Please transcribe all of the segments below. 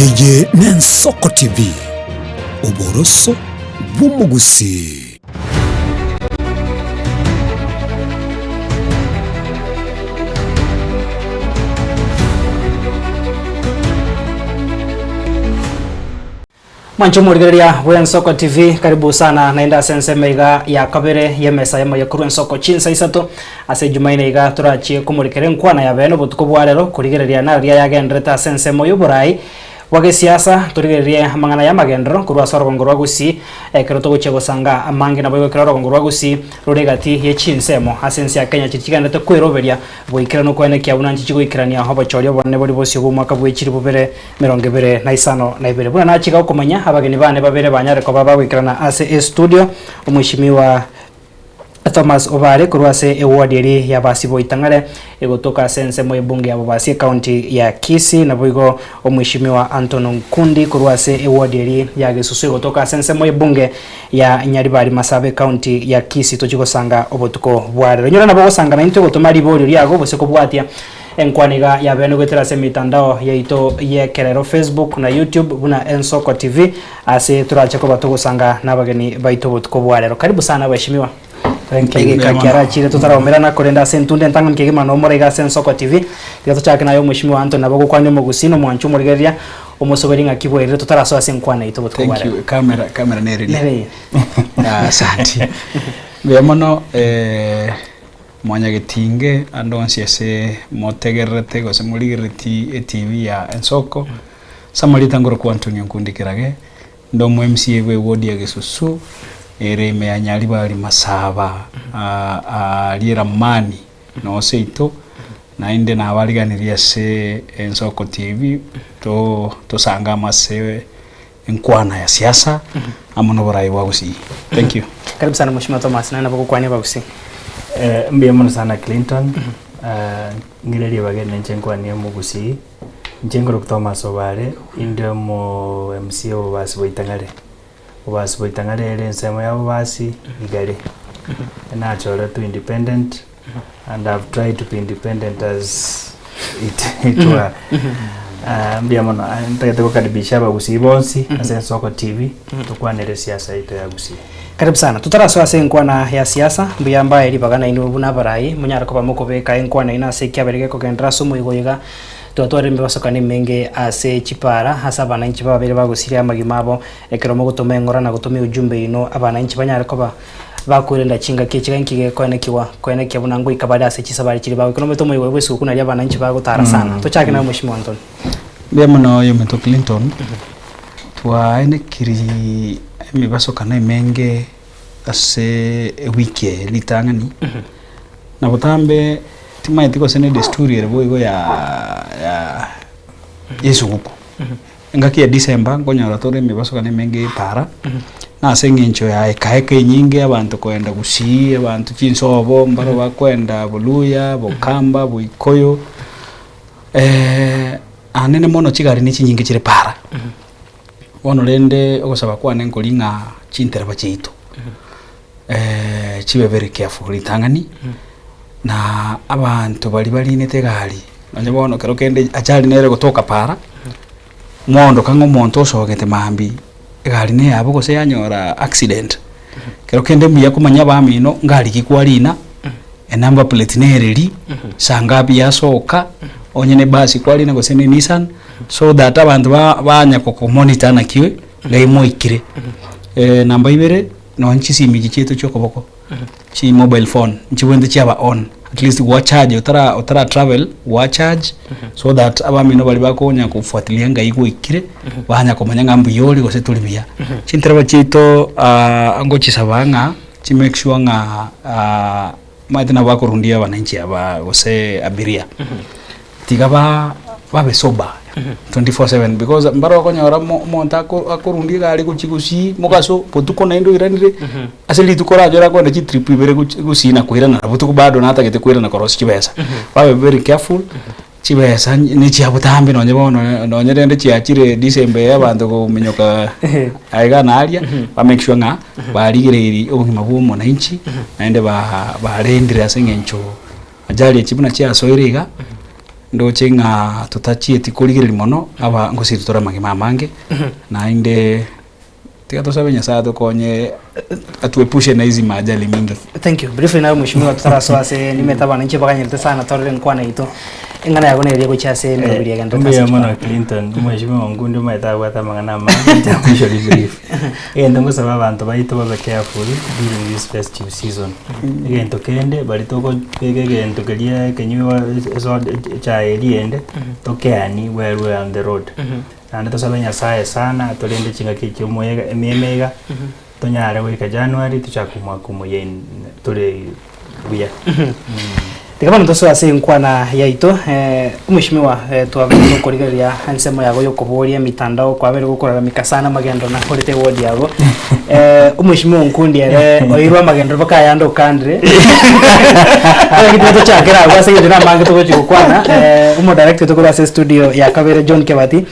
Eye n'Ensoko TV, oboroso bw'omogusii. Mwanche omorigereria bw'Ensoko TV, karibu sana naende ase ensemo iga ya kabere y'emesa y'amaya korwa Ensoko chinsa isato ase Jumaine iga torachie komorikera enkwana ya bene obotuko bwa rero korigereria nararia yagenderete ase ensemo y'oborai bwa gesiasa torigererie amang'ana y'amagenderero korwa ase orogongo rwa Gusii ekero togochia gosanga amange naboigo ekero orogongo rwa Gusii rore egati ye chinsemo ase ense ya Kenya chiria chigenderete kweroberia boikeranu koenekia buna nchichi goikerania obochori obonene boria bosio bw'omwaka bw'echiribu bere 25. Buna nachika okomanya, abageni bane babere banyare koba bagoikerana ase estudio, Omweshimiwa Thomas Obare korwa ase eward eria ya Basi-Boitang'are egotoka ase ensemo y'ebunge ya Bobasi ecounty ya Kisii, naboigo Omweshimiwa Anton Nkundi korwa ase eward eria ya Gesusu egotoka ase ensemo y'ebunge ya Nyaribari Masaaba ecounty ya Kisii tochie gosanga obotuko bwa rero. Inyora nabo ogosanga naintwe gotoma riborio riago gose kobwatia Enkwana iga yabeene goetera ase emitandao yaito y'ekerero Facebook na YouTube buna Ensoko TV ase torache koba togosanga nabageni baito obotuko bwa rero. Karibu sana abaheshimiwa. Thank you. Egeka kiarachire totaraumerana korende ase entunde entang'ani kegima nomore iga ase Ensoko TV. Tiga tochake naye omweshimiwa Anthony nabo ogokwania omogusii na omwanchi omorigereria omosoberi ng'aki bwairire totarasoa ase enkwana yaito obotuko bwa Thank rero. you. Camera, camera nereria. Nere eye. Ah, Asante. Mbuya mono eh, Mwanyagetinge ande onsi ase motegererete gose morigerereti etibi ya Ensoko, ase amarieta ngorokwa Antonio Nkundi Kerage, inde omo MCA bwe eward ya Gesusu, ere ime ya Nyaribari Masaba, aaria Eramani noo seito, naende nabariganirie ase Ensoko TV, to tosange amo ase enkwana ya siasa amo noborai bwa Gusii. Thank you. Karibu sana Mheshimiwa Thomas, naye nabo gokwania abagusii. Eh, mbuya mono sana Clinton. Eh, ng'ire ribaga eri ninche nkwanie omogusii. Inche nkorokwa Thomas Obare, inde omo MCA o Bobasi Boitang'are. Bobasi Boitang'are ere ensemo ya Bobasi Igare. Nachoretwe independent and I've tried to be independent as it, it were. Ah, mbuya mono Ah, ntagete gokaribisha abagusii bonsi ase Ensoko TV tokwanere esiasa yaito ya Gusii. Karibu sana. Totarasoa ase enkwana ya siasa, mbuya mbae ribaga nainwe buna abarai, monyare koba mokobeka enkwana ino ase ekiabera gekogenderera ase omoigo oyo iga. Twatwarire emebasokano emenge ase chipara, ase abananchi babeire bagosiria amagima abo, ekero mogotoma eng'ora na gotoma eujumbe ino abananchi banyare koba Bakoirenda chingaki echi inki gekoenekigwa koenekia buna ngoika bare ase chisabari chiria bagoika nomanyete omoigo oyo bw'esuguku naria abananchi bagotara sana. Tochake naye Mweshimiwa Anthony. Mbuya mono oyominto Clinton, twaenekiri emebasokano emenge ase ewiki eye ritang'ani, na botambe timanyeti gose ne desturi ere boigo ya ya yesuguku. Engaki ya December nkonyora tore emebasokano emenge y'epaara, na ase eng'encho ya eka eka enyinge abanto koenda Gusii, abanto chinsobo, mbaro bakoenda Boluya, Bokamba, Boikoyo, anene mono chigari ne chinyinge chire paara. Bono rende ogosaba kwane nkori ng'a chintereba chiaito chibe very careful ritang'ani, na abanto baria barinete egari, nonye bono kero kende ajali nere gotoka paara, mwaondoka ng'a omonto osogete mambia, egari neyabo gose yanyora accident, kero kende mbuya komanya abamino ngari ki kwarina, enumber plate nere ri, saa ngapi yasoka, onye ne ebasi kwarina gose ne enissan, so that abanto ba banya gokomonitor naki ngai moikire. Namba ibere, nonye chisimi echi chiaito chia okoboko, chi mobile phone, nchibwenerete chiaba on, at least gwa charge otara otara travel, gwa charge, so that abamino baria bakonya kofuatilia ngai gwaikire, banya komanya ng'a mbuya ore gose tori buya. Chintereba chiaito ngochisaba ng'a chi make sure ng'a omanyete nabo bakorundia abananchi aba gose abiria, tiga ba babe sober 24/7 because mbaro okonyora mo omonto ako akorundia egari gochia gusii mogaso botuko naende oiranire, ase rituko orachore akoenda chitrip ibere gochi gusii na koirana na botuko bado natagete koirana korosia chibesa. Babe very careful, chibesa ne chia botambe nonye bono nonye rende chiachire December eye abanto kominyoka aiga na aria, ba make sure ng'a barigereiri obogima bwa omonanchi, naende ba barendire ase eng'encho ajali echi buna chiasoire iga. Ndoche ng'a totachieti korigereria mono, aba ngosiri tore amagima amange, naende tiga tosabe Nyasaye atokonye atuepushe na hizi maajali mingi. Thank you. Briefly nawe mheshimiwa tutarasoa ase nimete abananchi baganyerete sana torore enkwana yaito. Eng'ana yago nere egochia ase emeroberi egenderete Mbuya ase mono chikura. Clinton, omweshimiwa Onkundi omanyete abwate amang'ana amange, inche nkoishori brief. Egento ngosaba abanto baito babe careful during this festive season. Egento kende baria tokobeka egento keria ekenywa esoda echae eria ende, tokeanie while we are on the road. Naende tosabe Nyasaye sana atorende chingaki echi omoyega emiema iga, tonyare goika January tochake omwaka omoyia in tore buya. Tiga bono tosoe ase enkwana yaito, Omweshimiwa twabeire tokorigereria ensemo yago yokoboria emitandao kwabeire gokoraramika sana amagendo nakorete eward yago. Omweshimiwa Onkundi ere oirwe amagendo mpaka ayande okandire. Lakini tiga tochakere abwo ase eng'encho namange togochi gokwana, omodirector oito korwa ase estudio ya kabere John Kebati,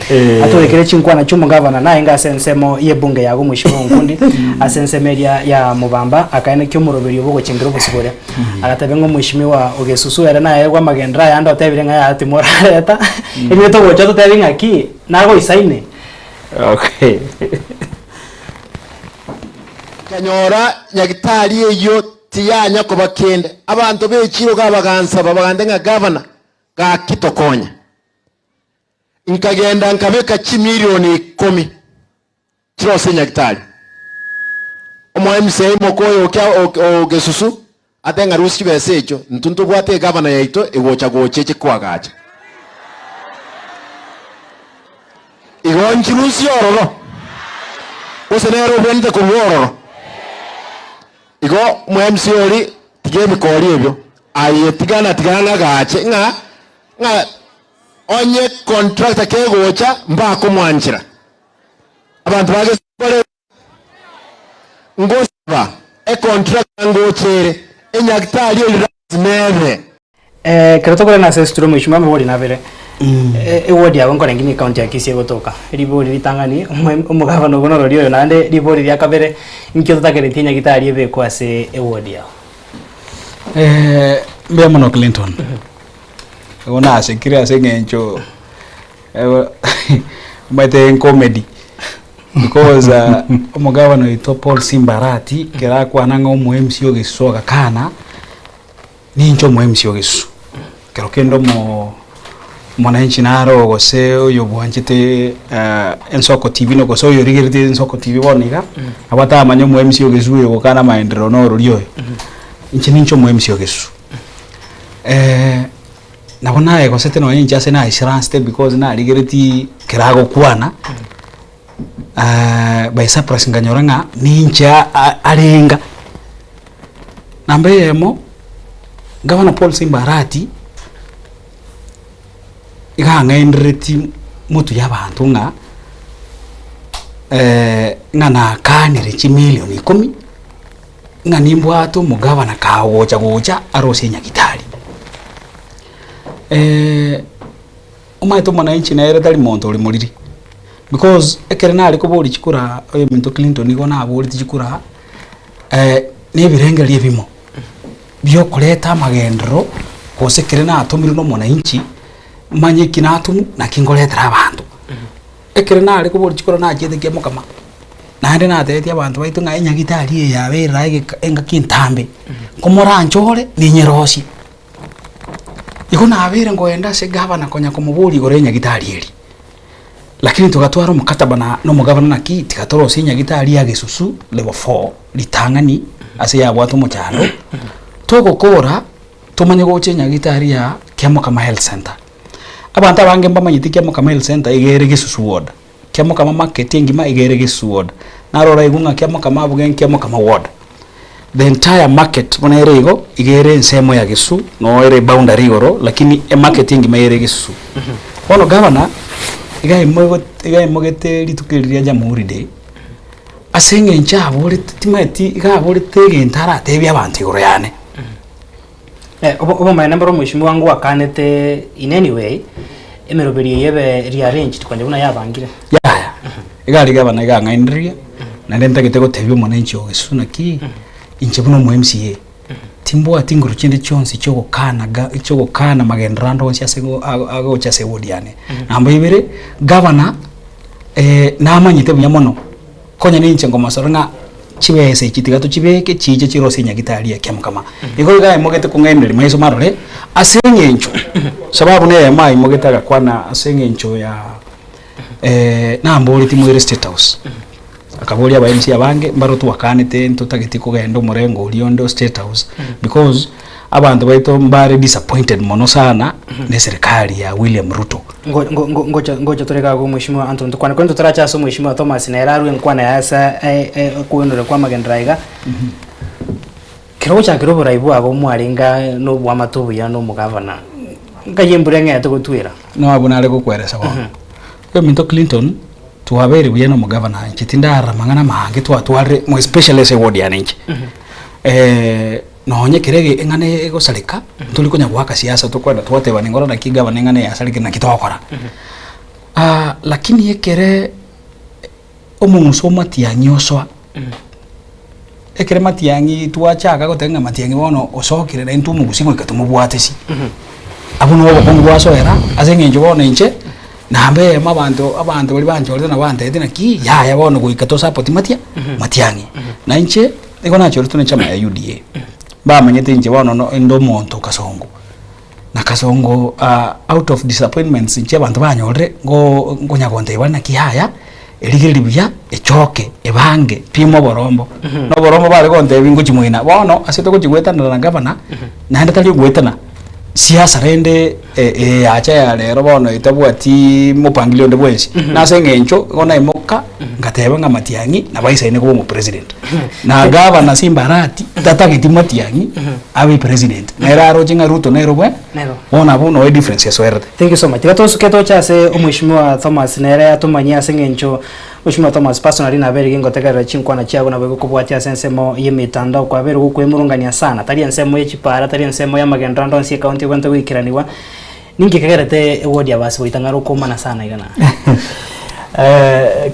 atorekere chinkwana chi'omogavana naende ase ensemo y'ebunge yago Omweshimiwa Onkundi, ase ensemo eria ya Mobamba, akaenekia omoroberio bw'ogochengera obosibore. Agatebia ng'a omweshimiwa o Gesusu ere naegwe amagenderero ayande otebire ng'a yaya timorareta, erinde togocha totebie ng'aki, nagoisaine. Okay. Nkanyora nyagitari eyio tiyanya koba kende. Abanto b'echiiro iga bagansaba, bagantebia ng'a gavana, gaki tokonye. Nkagenda nkabeka chimilioni ikomi chire ase enyagitari. Omo-MCA moka oyo okia o Gesusu ate ng'a rusia chibesa echio, intwe ntobwate egavana yaito egocha gocha eche koagacha. Igo nchirusie ororo, gose nere obwenerete korua ororo. Igo omo-MCA oria tiga ebikori ebio, aye tigana tiga ng'agache ng'a ng'a onye contractor kegocha mbakomwanchera. Abanto ba Gesusu bare ngosaba econtractor ngocha ere, enyagitari eria lazima ebe. Ekero tokorana ase esituro mheshimiwa amabori nabere, eward yago nkorenge ne ecounty ya Kisii egotoka, ribori ritang'ani omogavana obo norori oyo naende ribori ria kabere inki ototakeretie nyagitari ebekwe ase eward yago? Mbuya mono Clinton, igo nasekire ase eng'encho omanyete ecomedy because omogavana oito Paul Simba Arati ekero akwana ng'a omo MC o Gesusu agakana, Ninche omoemisi o Gesusu, ekero kende omo omonanchi naro gose oyobwanchete Ensoko TV no gose oyorigeretie Ensoko TV bono iga, nabo atamanye omoemisi o Gesusu oyo ogokana amaenderero na orori oyo. Inche ninche omoemisi o Gesusu. Nabo nayegosete nonye inche ase naisaransete because narigeretie ekero agokwana, by surprise nkanyora ng'a ninche arenga. Namba eyemo, Gavana Paul Simba Arati, iga ang'endereti motwe ya abanto ng'a ng'a nakanire chimilion ikomi, ng'a nimbwate omogavana kagocha gocha arosie nyagitari. Omanyete omwananchi nere tari monto ore moriri, because ekere nare koboria chikura oyominto Clinton nigo naboreti chikura na ebirengererio ebimo biokoreta amagenderero gose ekere natomirwe na omwananchi, manye eki natomwa naki nkoretera abanto. Ekere nare koboria chikura nachiete kiamokama, naende natebetie abanto baito ng'a enyagitari eye yabeire egeka engaki entambe, komoranchore ninyerosie. Igo nabeire nkoenda ase gavana konya komoboria igoro y'enyagitari eria, lakini togatwara omokataba na na omogavana naki tiga torosie enyagitari ya Gesusu level four ritang'ani ase yabwate omochando, togokora tomanye gocha enyagitari ya Kiamokama Health Centre. Abanto abange mbamanyeti Kiamokama Health Centre iga ere Gesusu ward, Kiamokama market engima iga ere Gesusu ward, naro oraigwe ng'a Kiamokama abwo ng'a Kiamokama ward. The entire market buna ere igo, iga ere ensemo ya Gesusu, noo ere eboundary igoro, lakini emarket engima ere Gesusu. Bono gavana, iga aimogo iga aimogete rituko erio ria Jamhuri Day, ase eng'encho aborete timanyeti iga aborete egento aratebie abanto igoro yane. Obomaene mboro omweshimiwa ngwakanete in any way, emeroberio eye ebe rearranged konya buna yabangire. Yaya, iga aria gavana iga ang'ainereria, naende ntagete gotebia omonanchi o Gesusu naki, inche buna omo MCA, Timbwati nguru chinde chionsi chi'ogokana ga chi'ogokana magenderero ande onsi ase go ago agocha ase ewodi yane. Namba ibere, gavana namanyete buya mono, konya ninche nkomosora ng'a chibesa echi tiga tochibeke chiche chirosie nyagitari ya Kiamokama. Igo iga aimogete kong'ainereria maiso marore, ase eng'encho sababu na eyemo aimogete agakwana ase eng'encho ya namboretie moire State House. Akaboria aba MC abange mbaro twakanete ntotageti kogenda omorengo oria onde o State House because abanto baito mbare disappointed mono sana ne eserikari ya William Ruto. Ngo- ngo- ngo- ngocha ngocha tore iga abwo mweshimiwa Anthony tokwane korende totarache ase omweshimiwa Thomas nere arwe enkwana yaye ase okoenora kwa amagenderero aiga. Kero ogochakera oborai bwago mwarenge aye na obwamate obuya na omogavana, nkai embura eng'ete gotwera? Nonya buna are gokweresa bono. Ominto Clinton, twabeire buya na omogavana inche tindarora amang'ana amange twatwarire more especially ase eward yane inche. Nonye ekero ege eng'ana egosareka, ntori konya goaka siasa tokoenda twatebana engoro naki gavana eng'ana eye yasarekire naki togokora. Lakini ekere omong'uso o matiang'i osoa, ekere matiang'i twachaka goteba ng'a matiang'i bono osokire naintwe tomogusie goika tomobwatesi, abwo nabo obokong'u bwasoera ase eng'encho bono inche, namba eyemo abanto abanto baria banchorete nabo bantebetie naki yaya bono goika tosapoti matia matiang'i. Na inche, nigo nachoretwe na echama ya UDA, mbamanyete inche bono no inde omonto kasongo. Na kasongo out of disappointments inche abanto banyorire ngo nkonya gontebia bare naki yaya, erigereria buya, echoke, ebange, pima oborombo. Na oborombo bare gontebia ngochi moina. Bono ase togochi goetanera na gavana, naende tari ogoetana, siasa rende eye yacha ya rero bono etabwatiii mopangilio onde bwensi. Na ase eng'encho, igo naimoka, ngateba ng'a Matiang'i nabo aisaine koba omopresident. Na gavana Simba Arati, tatageti Matiang'i. Abe president nere aroche ng'a Ruto nere obwe Nero. bono abwo noe difference esoerete. Thank you so much. Tiga tosuke toche ase omweshimiwa Thomas nere atomanyie ase eng'encho Mweshimiwa Thomas personally nabeire gingotegerera chinkwana chiago nabo egokobwatia ase ensemo y'emitandao kwabeire gokwemurungania sana tari ensemo ye chipara tari ensemo y'amagenderero ande onsi ecounty ebwenerete goikeranigwa ninki kegerete eward ya Abasi goita ng'are okoomana sana iga naende?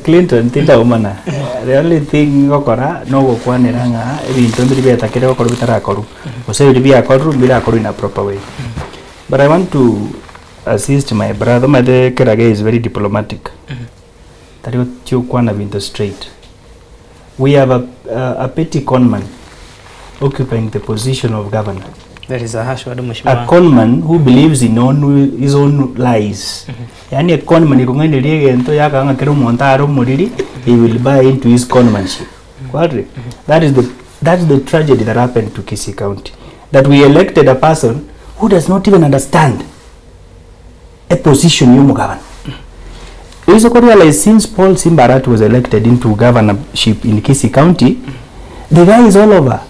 Clinton tindaumana, the only thing ngokora nogokwanera ng'a ebinto mbiri biatakire gokorwa bitarakorwa, gose biria biakorwa mbirakorwa in a proper way. But I want to assist my brother, omanyete Kerage is very diplomatic, tari gochia gokwana binto straight. We have a, a petty conman occupying the position of governor. That is a harsh word A mheshimiwa. conman who believes in own, his own lies. Yaani a conman ekong'ainereria egento yakanga ng'a kera omonto are omoriri, he will buy into his conmanship. Kwarire? That is the, that is the tragedy that happened to Kisii County. That we elected a person who does not even understand a position ya omogabana. Oise ko realize since Paul Simba Arati was elected into governorship in Kisii County, the guy is all over.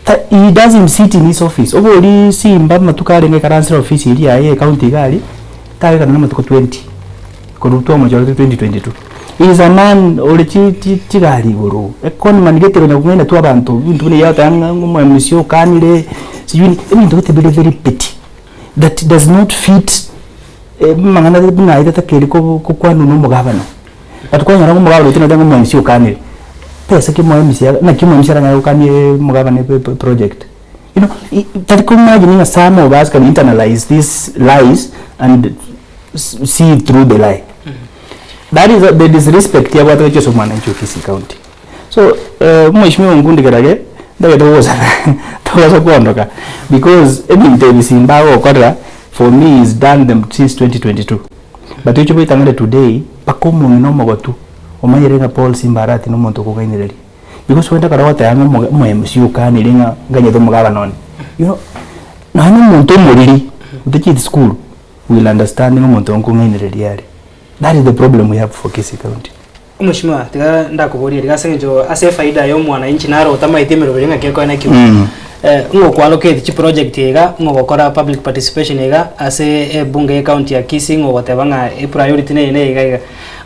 Ta, he doesn't sit in his office. Obori Simba amatuko arenge ekaransire office eria yaye ya county iga aria, tagekana na amatuko 20 korwa twamochorete 2022. He is a man ore chi chi chigari igoro, a conman gete konya kong'aina tu abanto ebinto buna ebi agoteba ng'a omo MC okanire, sijui nini, ebinto gete bire very petty. That does not fit amang'ana buna ayio tatakeire kokwanwa na omogabana. But kwanyora ng'a omogabana oito noteba ng'a omo MC okanire, besa ki omo MC naki omo MC aranyare gokania omogabana eproject. You know, tari ko imagine ng'a some of us can internalize these lies and see through the lie. That is the disrespect yabwate gochia ase omwananchi o Kisii County. So omweshimiwa Onkundi Kerage ntagete gogosaba tobasa koondoka because ebinto ebi Simba agokorera for me he's done them since 2022 but oche goitang'ana today mpaka omong'ina omogotu omanyire ng'a Paul Simba Arati na omonto okong'ainereria because ogende ekero ogoteba ng'a omo omo MC okanire ng'a nganyete omogabana one you know nonya na omonto omoriri otachieti sukuru will understand ng'a omonto oyo nkong'ainereria are that is the problem we have for Kisii County. Omweshimiwa, tiga ndakoborie riga ase eng'encho ase efaida ya omwananchi naro otamaeti emeroberi ng'aki ekoe naki ng'o kwaloketi chiproject iga, ng'o ogokora public participation iga ase ebunge ye county ya Kisii ng'o ogoteba ng'a epriority neye neye iga iga.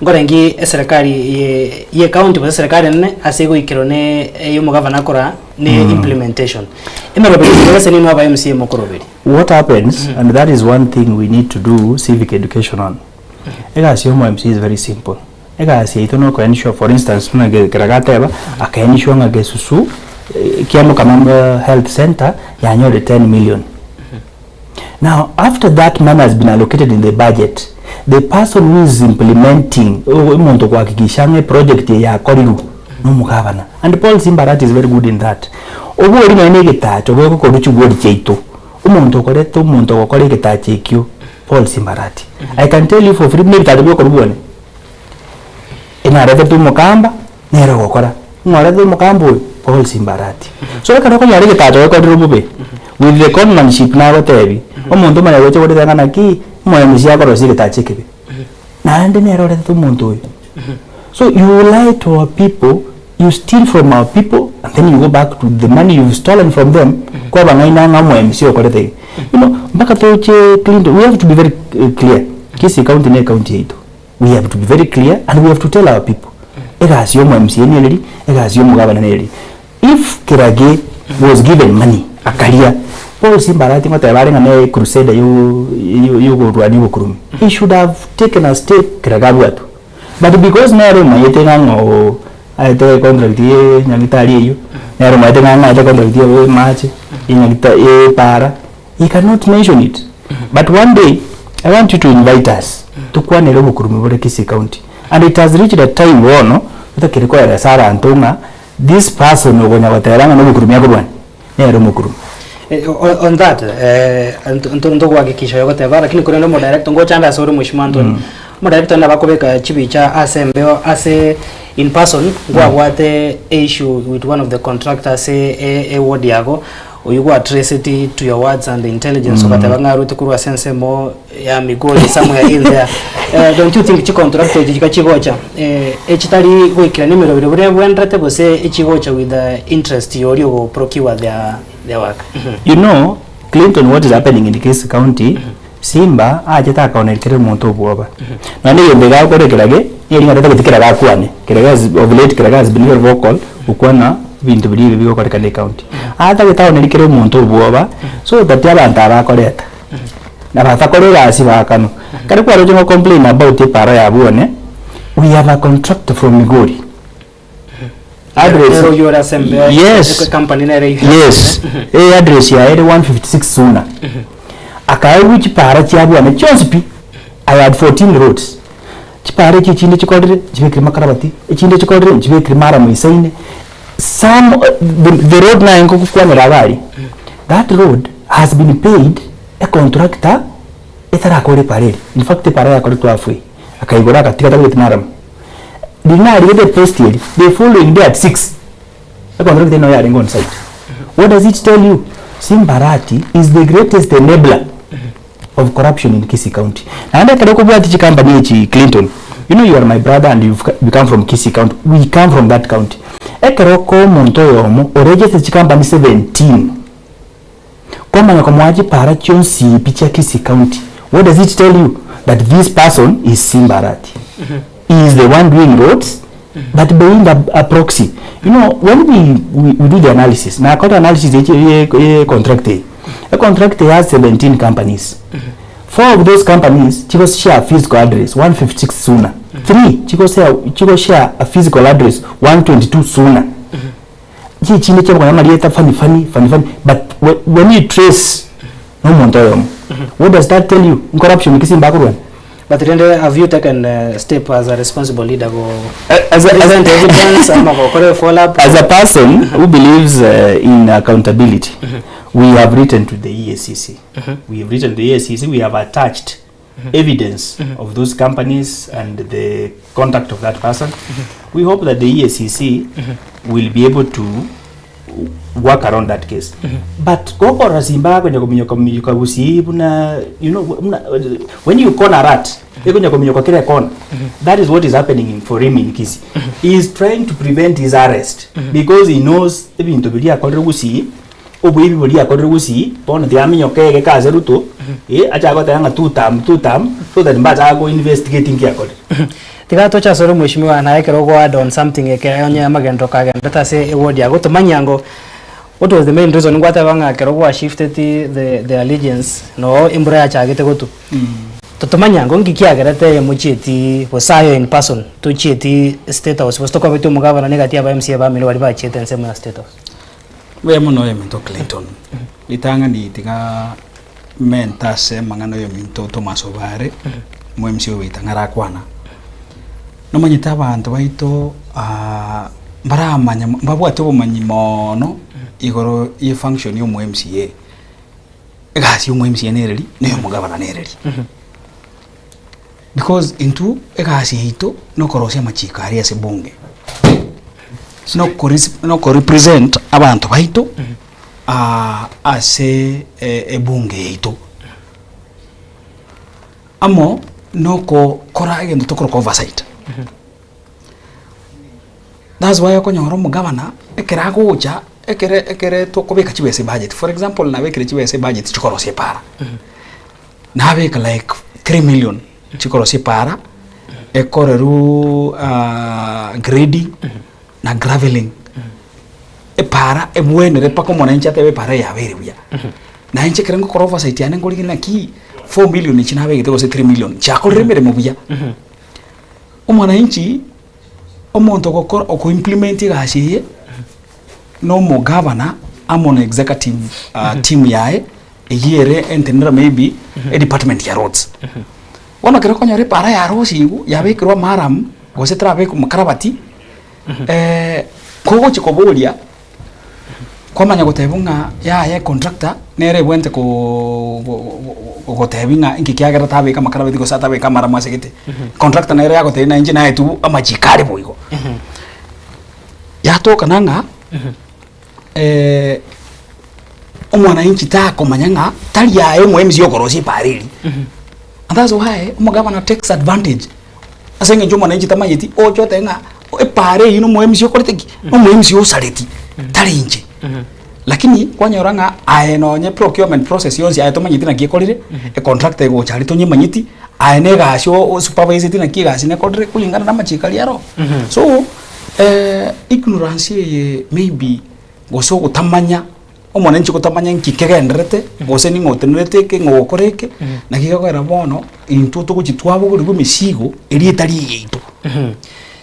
Nkorengi eserekari ye ye county gose eserekari enene ase egoikerwa ne eye omogavana akoraa ne implementation. Emeroberi eye gose ninwe aba MCA mokoroberia. What happens and that is one thing we need to do civic education on. Egasi ya omo MC is very simple. Egasi yaito na oko ensure for instance buna Kerage ateba, aka ensure ng'a Gesusu. Kiamokama Health Centre yanyorire 10 million. Now after that money has been allocated in the budget, the person who is implementing, omonto okohakikisha ng'a eproject eye yakorirwe nomogabana and Paul Simbarati is very good in that. Obori nonye na egetacho gegokorwa chigori chiaito, omonto okorete omonto ogokora egetacho ekio Paul Simbarati. I can tell you for free buna ebitacho biokorwa bwane, enaretete omokamba nere ogokora, ng'a oretete omokamba oyo Paul Simbarati. So ekero okonyora egetacho gekorire bobe, with the conmanship nagotebi, omonto omanya gocha goretera ng'a naki, omoemisia akorosia egetacho ekebe, naende nere oretete omonto oyo. So you lie to our people, you steal from our people and then you go back to the money you've stolen from them, kwabang'aina ng'a omoemisia okorete iga. You know, mpaka toche Clinton, we have to be very clear, Kisii County ne ecounty yaito. We have to be very clear and we have to tell our people egasi ya omo MCA nereri, egasi ya omogabana nereri. If Kirage was given money akaria, Paul Simba arati ngoteba are ng'a ne crusader yo yokorwania obokurumi, he should have taken a step Kirage abwatwe. But because nere omanyete ng'a ng'o aete contract ye nyagetari eywo, nere omanyete ng'a ng'aete contract ya amache, ye nyagita ye epaara, He cannot mention it but one day I want you to invite us tokwanere obokurumi bore Kisii County and it has reached a time bono totakeri koeresa abanto ng'a this person okonya goteba ng'a nobokurumi akorwania nere omokurumi. On that ntogohakikisha oyo ogoteba lakini korende omodirector ngocha nde ase ore mweshimiwa Anthony, omodirector nabo akobeka chibicha ase embeo ase in person nkwabwate issue with one of the contractor ase eward yago. Oyio gwa traced to your words and intelligence ogateba ng'a arwete korwa ase ensemo ya Migori somewhere in there. Eh, don't you think chicontract echi chika chigocha eh, echitari goikerania emeroberi buna ebwenderete gose echigocha with the interest ya oria ogo procure their, their work? You know, Clinton what is happening in Kisii County, Simba achete akaoneri kera omonto obwoba. Nonya egento eke agokora ekerage, nigo ring'ana totageti kerage akwane. Kerage has of late kerage has been very vocal gokwana ebinto biria ebibe bigokorekana ecounty. Atagete aoneri kera omonto obwoba so that abanto aba akoreta na batakora egasi baakanwa. Ekero kwaroche ngo complain about epara ya bwone, we have a contractor from Migori. Address Nere oyio ore ase embeo Yes. company nere eyio. Yes. E address yaye ere 156 Suna. Akaegwa chipara chia bwane chionsi pi. I had 14 roads. Chipara echi echinde chikorire nchibekire makarabati, echinde chikorire nchibekire maramu isaine. Some the, the road naye nkogokwanera iga aria, that road has been paid a contractor etarakora epara eria. In fact epara yakoretwe halfway, akaigora agatiga tabegeti maramu. Riria narigete epost eria, the following day at 6, econtract eye noo yarenge on site. What does it tell you? Simbarati is the greatest enabler of corruption in Kisii County. Naende ekero okobwatia chicompany echi Clinton, you know you are my brother and you've you come from Kisii County, we come from that county. Ekero okoa omonto oyomo oregeste chicompany 17, Kwamanya komoa chipara chionsi pi chia Kisii County, what does it tell you? That this person is Simba Arati. He is the one doing roads, but being a, a proxy. You know, when we, we, we do the analysis, na akora analysis ye, ye, ye contract eye. A contract has 17 companies. Four of those companies chigo share physical address 156 Suna. Three chigo share, chigo share a physical address 122 Suna. Chichinde chiabokonya amarieta funny funny funny funny but when you trace nomonto oyomo what does that tell you ncorruption ki simba akorwania? But rende have you taken a step as a responsible leader go As a, as, present evidence ama gokora follow up? as a person who believes in accountability we have written to the EACC we have written to the EACC we have attached evidence of those companies and the contact of that person we hope that the EACC will be able to work around that case but gokora simba konya kominyoka minyoka gusii buna you know buna when you corner rat ekonya kominyoka kera corner that is what is happening in, for him in Kisii he is trying to prevent his arrest because he knows ebinto biria akorire gusii Oboibi boria akorire gusii, bono tiga aminyoke egeka ase Ruto, eh, achake goteba ng'a two term, two term, so that mbachake ko investigate nki akorire. Tiga toche asore mweshimiwa naye ekero ogo add on something eke onye amagendo kagenderete ase eward yago tomanyia ngo what was the main reason ngwateba ng'a ekero gwa shifted the the allegiance noo embura yachagete gotwa. Totomanya ngo nki kiagerete mochieti gose aye in person tochieti state house gose tokobeti omogabana na egati ya aba MCA bamino baria bachiete ensemo ya state house. Mbuya mono oyominto Clinton. Ritang'ani tiga mente ase amang'ana oyominto Thomas Obare, omo MC ogoita ng'a arakwana. Nomanyete abanto baito mbaramanya mbabwate obomanyi moono igoro ye function ya omo MCA. Egasi ya omo MCA nereri, na eya omogabana nereri. Because intwe egasi yaito nokorosia amachiko aria ase bunge, noko represent abanto baito ase ebunge yaito. Amo nokokora egento tokoroka oversight. That's why okonyora omogavana ekero agocha ekere ekere tokobeka chibesa ebudget, for example nabekire chibesa ebudget chikorosia epara. Nabeka like 3 million chikorosia epara, ekorerwu grading na graveling. Epara ebwenere mpaka omonanchi atebe epara eye yabeire buya. Na inche ekero ngokora oversight yane nkorigia naki 4 million echi nabegete gose 3 million chiakorire emeremo buya. Omwananchi, omonto ogokora oko implement egasi eye, na omogavana amo na executive team yaye. Eyio ere entenera maybe edepartment ya roads. Bono ekero okonyora epara yarosigwe yabekerwa amaram gose terabekwa omokarabati, kogochia koboria, kwamanya gotebwa ng'a yaya econtractor nere ebwenerete koo gotebia ng'a inki kiagera tabeka amakarabati gose atabeka amaramu ase gete. Contractor nere yagotebia na inche naetwe amachiko are boigo. Yatokana ng'a. Omwananchi takomanya ng'a tari aye omoemisi okorosia epaara eria. And that's why omogavana takes advantage ase eng'encho omwananchi tamanyeti oche otebe ng'a epaara eywo na omoemisi okorete ki? Na omoemisi osareti, tari inche. Lakini kwanyora ng'a aye nonye procurement process yonsi aye tomanyeti naki ekorire, econtractor egocha aria tonyemanyeti, aye na egasi o osuperviseti naki egasi nekorire kulingana na amachiko aria aro. So. Ignorance eye maybe gose ogotamanya, omwananchi gotamanya nki kegendererete, gose ning'o otenerete eke, ng'o ogokora eke, naki gekogera bono, intwe togochi twabogorigwa emesigo eria etari eyaito.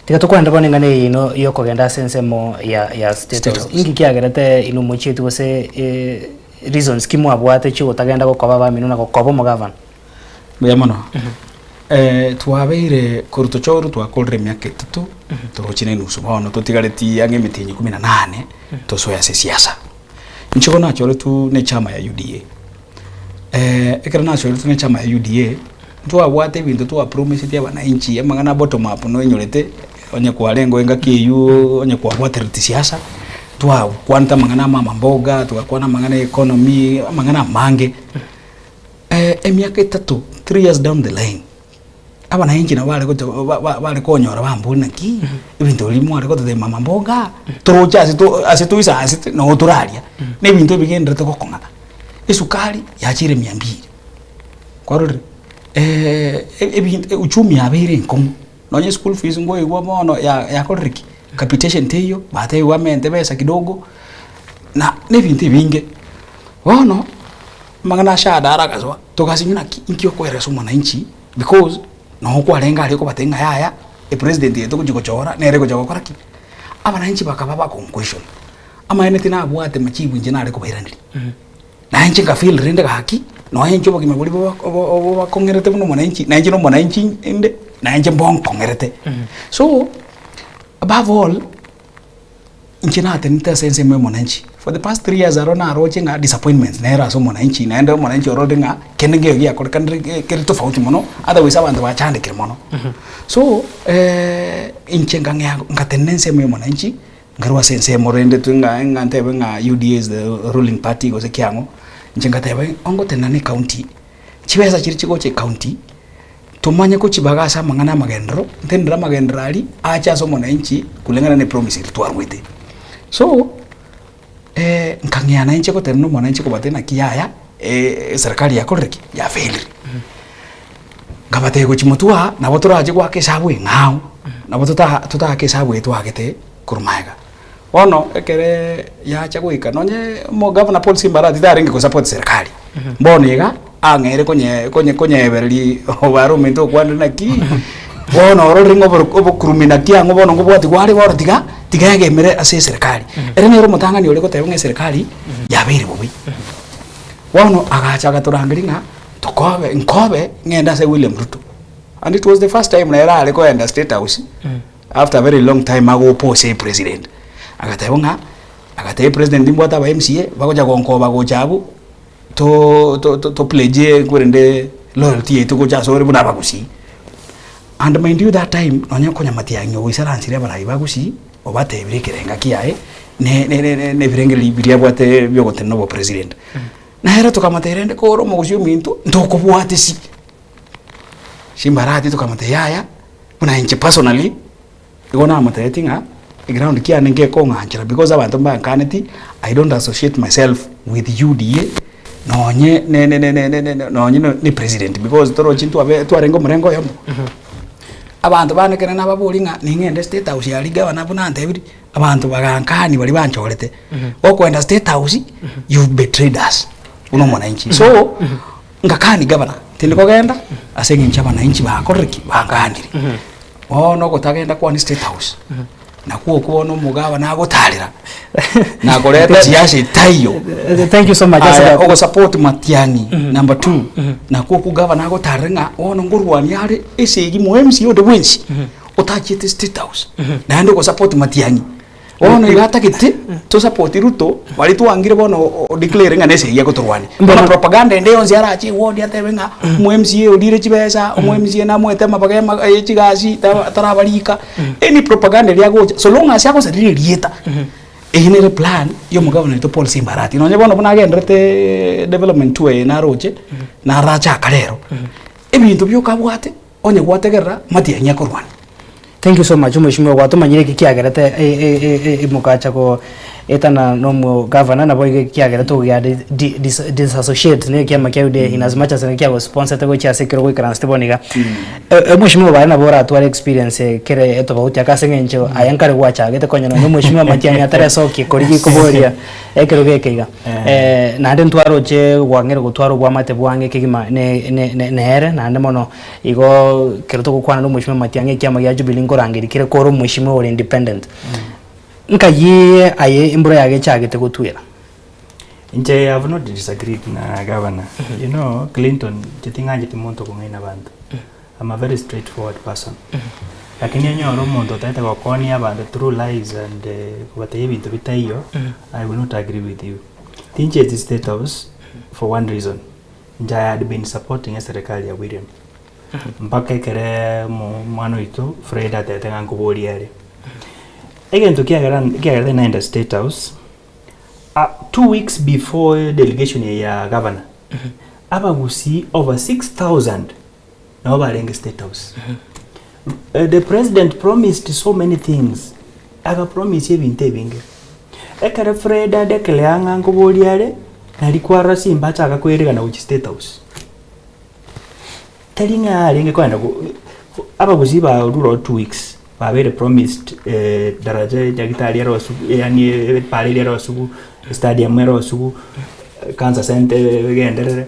Tiga tokwanere bono eng'ana eye yaino ya okogenda ase ensemo ya ya State State House. House. Inki kiagerete inwe mochieti gose reasons ki mwabwate chiogotagenda gokoba abamino na gokoba omogavana? Mbuya mono. Twabeire korwa tochorwe twakorire emiaka etato, toroche na enusu bono totigaretie ang'e emetienyi ikomi na nane, tosoe ase esiasa. Inche bono nachoretwe na echama ya UDA. Ekero nachoretwe na echama ya UDA, ntwabwate ebinto twapromiseti abananchi, amang'ana a bottom up noinyorete, onye kwarengeo engaki eywo onye kwabwatereti siasa, twakwanete amang'ana a mama mboga, twakwana amang'ana ya economy, amang'ana amange. Emiaka etato, three years down the line, abananchi nabo bare gocha ba- ba- bare konyora bambori naki, ebinto biria mware gototebia mama mboga, toroche ase to ase toisansete noo toraria, na ebinto ebigenderete gokong'ana. Esukari yachire mia mbili, kwarorire ebinto uchumi yabeire enkong'u, nonye eschool fees nkoigwa bono ya yakorire ki? Capitation teiyo, batebiwa bamente besa kidogo, na na ebinto ebinge. Bono. Amang'ana ase Adara agasoa, togasinywa naki inki okoeresa omwananchi because noo kwarenge aria okobatebia ng'a yaya epresident eye togochia gochora nere egocha gokora ki? Abananchi bakaba bakonquestion, amaene tinabwate majibu inche nare kobairaneria. Naye inche nka feel rende gaki, nonya inche obogima boria boba obo bobakong'erete buna omwananchi, na inche na omwananchi inde, na inche mbonkong'erete. So, above all. Inche natenenete ase ensemo ya omonanchi, for the past 3 years aro naroche ng'a disappointments nere ase omonanchi naende omonanchi ororire ng'a kende nkeiyo giakorekanire ge kere tofauti mono, otherwise abanto bachandekire mono. So inche nkang'ea nkatenena ensemo ya omonanchi, nkarwa ase ensemo rende twe ng'a ng'a ntebe ng'a UDA is the ruling party gose kiang'o, inche ngateba ongotenena na ecounty, chibesa chiria chigocha ecounty. Tomanye kochibaga ase amang'ana amagenderero, ntenenere amagenderero aria ache ase omonanchi kulingana ne promise eria twarwete. So, nkang'ea nainche gotenena omonanchi kobatebia naki yaya eserikari yakorire ki? Yafailire. Nkabatebia gochia motwe aa, nabo torache goaka esabu eng'ao, nabo tota totaake esabu eye twaagete korwa magega. Bono ekere yacha goika nonye omogavana Paul Simba Arati tarenge gosupport serikali, bono iga ang'eire konye konye konyebereria obare ominto okwanire naki, bono ororire ng'a oboro obokurumi naki ang'o bono ngobwati gware bono tiga. Tiga egemere ase eserekari. Ere nere omotang'ani oria goteba ng'a eserekari yabeire bobe. Bono agacha agatorangeria ng'a tokobe nkobe ng'ende ase William Ruto. And it was the first time nere are koenda state house after a very long time ago oppose epresident. Agateba ng'a, agatebia president nimbwate aba MCA bagocha gonkoba gocha abwo to to to pledge korende loyalty yaito gocha asore buna abagusii. And mind you that time nonye konya Matiang'i ogoisaransire abarai ba Gusii obatebire ekerenga kiaye ne ne ne ne ebirengererio biria abwate bia ogotenena obopresident. Nere tokamotebia rende kore omogusii ominto ntokobwatisi. Chimbarati tokamotebia yaya buna inche personally igo namotebetie ng'a eground kiane nkekong'anchera because abanto mbankaneti I don't associate myself with UDA nonye ne ne ne ne ne nonye ne president because torochi ntwabe twarenge omorengo oyomo. Abanto bane ekero nababoria ng'a ning'ende state house aria gavana buna antebirie, abanto bagankania baria banchorete, gokoenda state house you've betrayed us buna omwananchi. So, ngakania gavana, tindi kogenda ase eng'encho abananchi bakorire ki? Bankanire. Bono ogotagenda kwane state house, nakwo okwo bono omogavana agotarera, nakoreta siasa etaiyo. Thank you so much. Aya, ogosupport Matiang'i number two, nakwo okwo gavana agotarera ng'a bono ngorwania are esegi mo MCA onde bwensi otachiete state house, naende ogosupport Matiang'i. Bono iga atagete tosupport Ruto baria twangire bono o declare ng'a nesegi agotorwania. Bono propaganda ende yonsi arache eward atebe ng'a omo MCA orire chibesa, omo MCA namoete amabaga ema ye chigasi tarabarika, any propaganda eria agocha so long as agosarire erieta, eywo nere plan ya omogavana oito Paul Simba Arati. Nonye bono buna agenderete development tour eye naroche, narachaka rero, ebinto bioka abwate. Onye gwategerera, matiang'i akorwania. Thank you so much omweshimiwa gwatomanyire eki kiagerete mogacha go etana na omogavana nabo iga kiagerete ogia disassociate na ekiama kia UDA in as much as naki kiagosponsete gochia ase ekero goikaransete bono iga. Omweshimiwa baria nabo oratware experience kere etobauti ake ase eng'encho aye nkare gwachagete konya nonye omweshimiwa matiang'i ataresokia korigia koboria ekero geke iga. Naende ntwaroche gwang'ire gotwara obwamate bwang'e kegima ne ne ne nere, naende mono igo ekero togokwana na omweshimiwa Matiang'i ekiama gia Jubilee nkorangeria kere kore omweshimiwa ore independent. Nkayiee aye embura yago echagete gotwera. Inche I have not disagreed na gavana. You know, Clinton, inche ting'ancheti monto okong'aina abanto. I'm a very straight forward person. Lakini onyore omonto otagete gokonia abanto through lies and kobatebia ebinto bitaiyo, I will not agree with you. Tincheti state house for one reason, inche I had been supporting eserekari ya William mpaka ekere omwana oito Fred atebete ng'a nkoboria are. Egento kiagera kiagerete naenda state house, 2 weeks before delegation eye ya governor, abagusii over 6000 nabo barenge state house. The president promised so many things, aga promise ebinto ebinge. Ekero Fred adeclare ng'a nkoboria are, nari kwarora Simba achaka koeregana gochia state house. Tari ng'a arenge kogenda go abagusii barure ororo 2 weeks, babeire promised daraja nyagetari erosiwu yaani epara eria erosiwu, estadium erosiwu, cancer centre egenderere.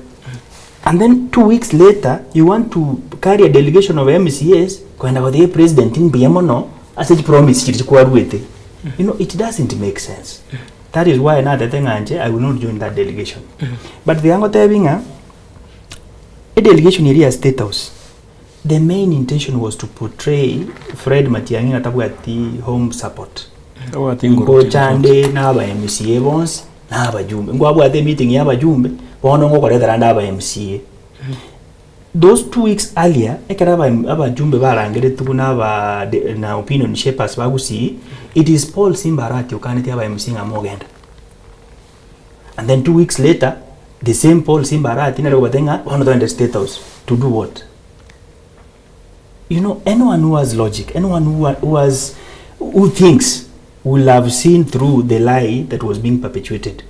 And then 2 weeks later you want to carry a delegation of MCAs kogenda gotebia president mbuya mono ase chipromise chiria chikwaruete. You know it doesn't make sense. That is why natete ng'a inche I will not join that delegation. But tiga ngotebi ng'a edelegation eria ya state house the main intention was to portray Fred Matiang'i ng'a tabwati home support. Tabwati nguru Ngocha ande na aba MCA bonsi na abajumbe, nkwabwate emeeting ya abajumbe, bono ngokoretera ande aba MCA. Those 2 weeks earlier, ekero aba abajumbe barangeretigwe na aba de na opinion shapers ba Gusii, it is Paul Simba Arati okanetie aba MCA ng'a mogenda. And then 2 weeks later, the same Paul Simba Arati nere okobatebia ng'a bono togende State House to do what? You know, anyone who has logic, anyone who, who has who thinks will have seen through the lie that was being perpetuated.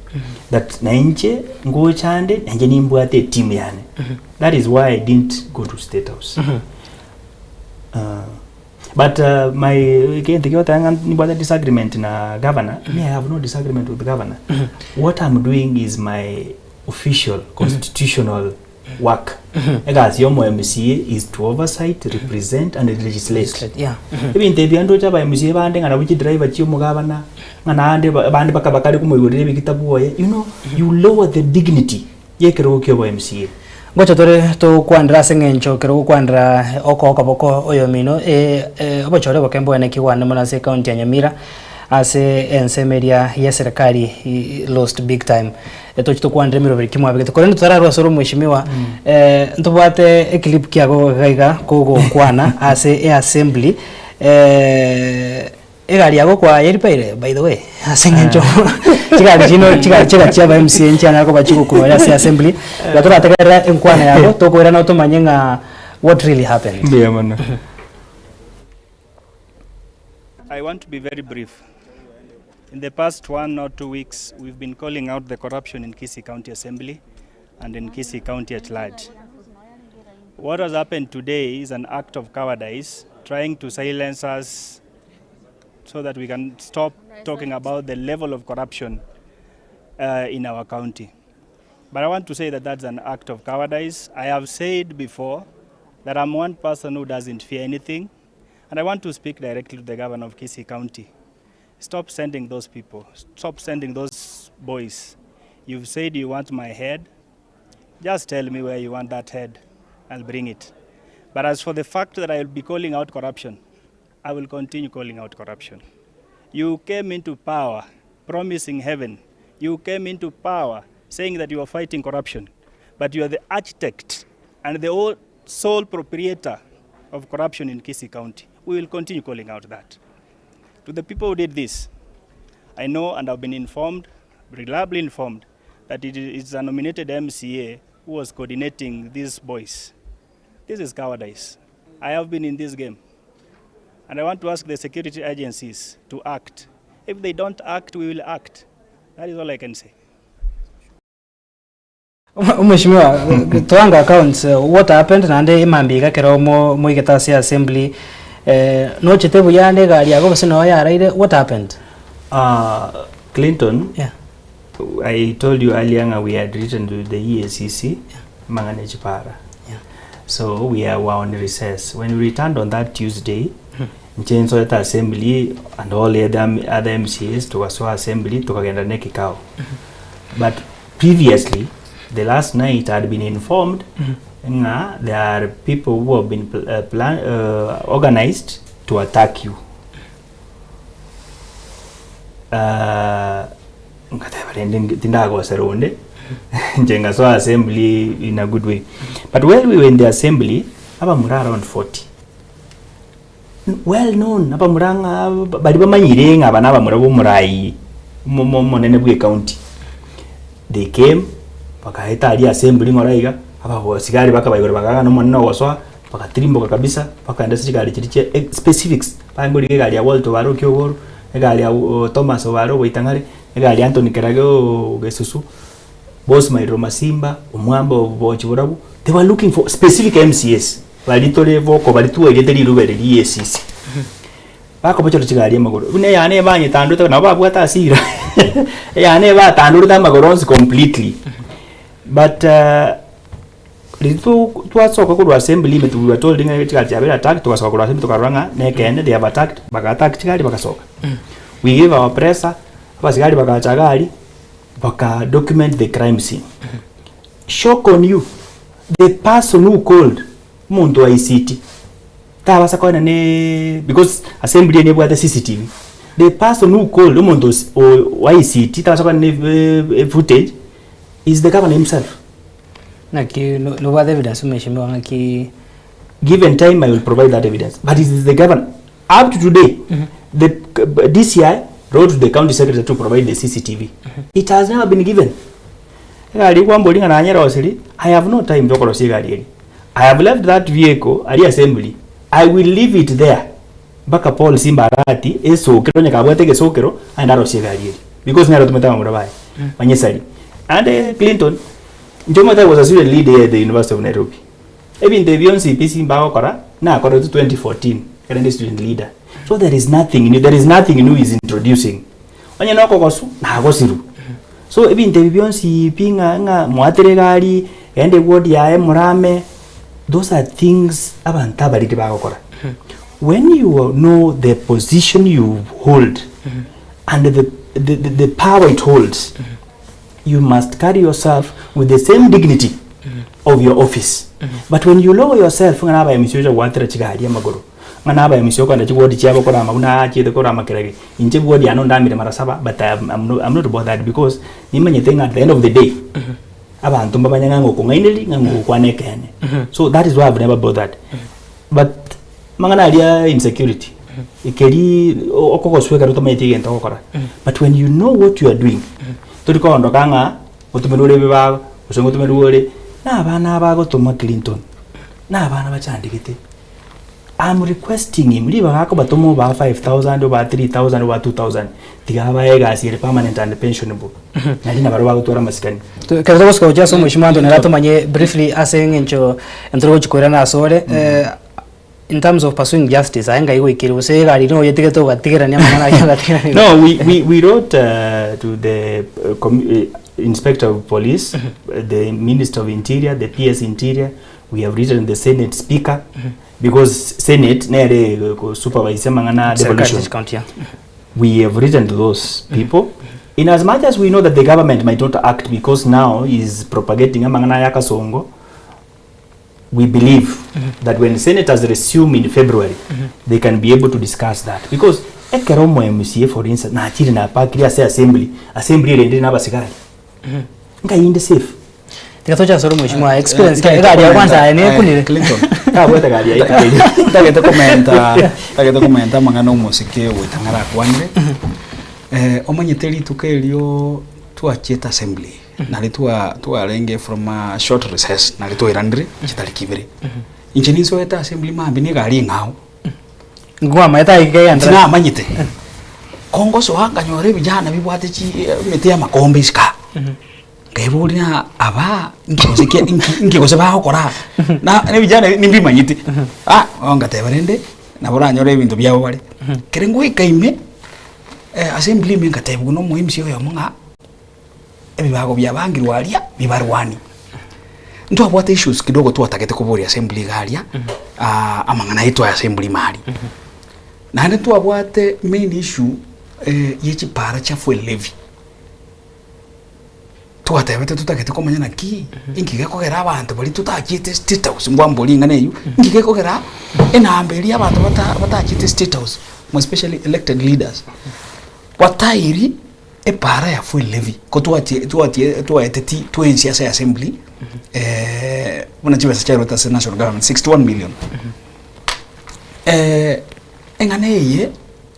That nainche ngochande nainche nimbwate team yane. That is why I didn't go to State House. But my egento gioteba ng'a nimbwate disagreement na governor, me I have no disagreement with the governor. What I'm doing is my official constitutional. work. Egasi ya omo MCA is to oversight, represent and legislate. Yeah. Ebinto ebi ndoche aba MCA bande ng'a nabwo chidriver chia omogabana, ng'a naende abande baka bakare komoigorera ebigita bwoye, you know, you lower the dignity ya ekerogo kia obo MCA. Ngocha tore tokwanera ase eng'encho ekero ogokwanera okoa okoboko oyomino obochore oboke mbwene ki kwane mono ase ecounty ya Nyamira ase ensemo eria ya eserekari lost big time. Toche tokwanere emeroberi ki mwabegete korende totararwa ase ore omweshimiwa ntobwate eclip kiago iga iga kogokwana ase eassembly Egari yago kwayeripaire by the way ase eng'encho chigari chino chigari chiga chia aba MCA nchianyara koba chigokurwa ase assembly iga torategerera enkwana yago tokoirana otomanye ng'a what really happened. Mbuya mono. I want to be very brief. In the past one or two weeks, we've been calling out the corruption in Kisii County Assembly and in Kisii County at large. What has happened today is an act of cowardice trying to silence us so that we can stop talking about the level of corruption uh, in our county. But I want to say that that's an act of cowardice. I have said before that I'm one person who doesn't fear anything, and I want to speak directly to the governor of Kisii County. Stop sending those people. Stop sending those boys. You've said you want my head. Just tell me where you want that head. I'll bring it. But as for the fact that I will be calling out corruption, I will continue calling out corruption. You came into power promising heaven. You came into power saying that you are fighting corruption. But you are the architect and the sole proprietor of corruption in Kisii County. We will continue calling out that. To the people who did this, I know and I've been informed, reliably informed, that it is a nominated MCA who was coordinating these boys. This is cowardice. I have been in this game. And I want to ask the security agencies to act. If they don't act, we will act. That is all I can say. Omweshimiwa, twanga accounts, what happened naende emambia iga ekero moigete ase assembly, nochete buya ande egari yago gose noo yaraire, what happened? Clinton, Yeah. I told you earlier ng'a we had written to the EACC amang'ana e chipara. Yeah. So we are, were on recess. When we returned on that Tuesday, inche nsoete assembly and all the other, other MCAs tugasoa assembly tukagenda na ekikao. But previously, the last night I had been informed ng'a there are people who have been pl- uh, plan, uh, organized to attack you. Uh, ngateba rende nge- tindagosera onde inche ngasoa assembly in a good way but while we were in the assembly abamura around 40 Well known, abamura ng'a baria bamanyire ng'a aba nabamura b'omorai omo omonene bwe county. They came, bakaeta aria assembly ng'ora iga, abasigari bakabaigora bakagaa ng'a omonene ogosoa, bagatirimboka kabisa, bakaenda ase chigari chiria chia specifics, barenge korigia egari ya Walter Obare o Kiogoro, egari ya Thomas Obare o Boitang'are, egari ya Anthony Kerage o Gesusu, Boss Mairiro Masimba, Omwamba o Bochi Borabu, they were looking for specific MCAs. Baria tore boko baria twairete riruba eri ri'esisi, bakobochora chigari amagoro, buna eyane ebanyetandorete nabo babwate hasira, eyane ebatandorete amagoro onsi completely. But riria to twasoka korwa assembly ime we were told ng'a chigari chiabeire attacked, togasoka korwa assembly tokarora ng'a nekeene they have attacked, baga attack chigari bagasoka. We gave our pressure, abasigari bagacha iga aria, baka document the crime scene. Shock on you, the person who called omonto wa ICT tabasa koena ne because assembly eye nebwate CCTV. The person who called omonto osi o wa ICT tabasa koena ne footage is the governor himself. Naki no nobwate evidence omweshimiwa ng'aki. Given time I will provide that evidence but it is the governor up to today the DCI wrote to the county secretary to provide the CCTV it has never been given. Egari kwamboria ng'a nanyerosirie, I have no time tokorosia egari eria. I have left that vehicle aria assembly, I will leave it there mpaka Paul Simba Arati esokero onye kabwate egesokero aende arosie egari eria because nere otomete abamura baye banyesarie. Naende Clinton, inche omanyete I was a student leader here at the University of Nairobi. Ebinto ebi bionsi pi Simba agokora nakorete 2014 ekero inde student leader. So there is nothing new, there is nothing new he is introducing. Onye nokogoswa, nagosirwe. So ebinto ebi bionsi pi ng'a ng'a mwatere egari, Genda eward yaye morame, those are things abanto abariri bagokora. When you know the position you hold and the, the, the, the power it holds, you must carry yourself with the same dignity of your office. But when you lower yourself, ng'a naba MC ocha goatera chigari amagoro, ng'a naba MC okogenda chiward chiabo korama buna achiete korama kerage, inche ward yane ondamire mara saba but I'm, I'm, no, I'm not bothered because nimanyete ng'a at the end of the day, abanto mbamanye ng'a ngokong'aineria ng'a ngogokwana ekeene. So that is why I've never bothered. But mang'ana aria insecurity, ekeri okogoswa ekero otamanyeti egento ogokora, but when you know what you are doing, tori koondoka ng'a otomerwe ore ebibago, gose ngotomerwe ore, na abana aba agotoma Clinton, na abana bachandegete, I'm requesting him, ribaga akobatoma obaa 5000, obaa 3000, obaa 2000, tiga abae egasi ere permanent and pensionable, naende nabarabwo bagotwara amasikani. Ekero togosuka gochia ase omweshimiwa Anthony nere atomanye briefly ase eng'encho intore gochia koirana asore, in terms of pursuing justice aye ngai goikeria gose egari eria oyetigete ogatigerania amang'ana ayio ogatigerania No, we, we, we wrote to the inspector of police, the minister of interior, the PS interior, we have written the senate speaker, because senate nere supervise amang'ana a Serikali devolution. county, yeah. We have written to those people in as much as we know that the government might not act because now is propagating amang'ana ya kasongo we believe that when senators resume in February they can be able to discuss that because ekero omo MCA for instance nachire napakire ase assembly assembly erendire na abasigari nkai inde safe Tiga toche asore mheshimiwa experience eh, egari ya kwanza aye nekunire Clinton tabwete gari yaito keria ntagete komenta ntagete komenta amang'ana omosike ogoitang'ara akwanire eh, omanyete rituko erio twachiete assembly nari twa twarenge from a short recess nari twairanire chitariki ibere inche ninsoete assembly mambia na egari eng'ao Nkwamaete aye kegenderete. Tinamanyete. Ko ngosoa nkanyora ebijana bibwate chi emete y'amakombe isiko aa. Nkaeboria ng'a aba nki gose ki nki nki gose bagokora aa? Na na ebijana ebi nimbimanyete, ah bono ngateba rende, nabo oranyore ebinto biabo bare. Ekere ngoika ime, assembly ime nkatebiwa na omo MC oyomo ng'a. Ebibago biabangirwe aria bibarwanie. Ntwabwate issues kidogo twatagete koboria assembly iga aria, amang'ana aito aya assembly ime aria. Naende ntwabwate main issue ye chipara chia fuel levy. Twatebete totagete komanya naki, inki gekogera abanto baria totachiete state house ngwambori ring'ana eywo, inki gekogera enamba eria abanto bata batachiete state house, more especially elected leaders, batairi. Epaara ya fuel levy ko twachie twachie twaeteti twensi ase assembly buna chibesa chiarwete ase national government 61 million. Eng'ana eye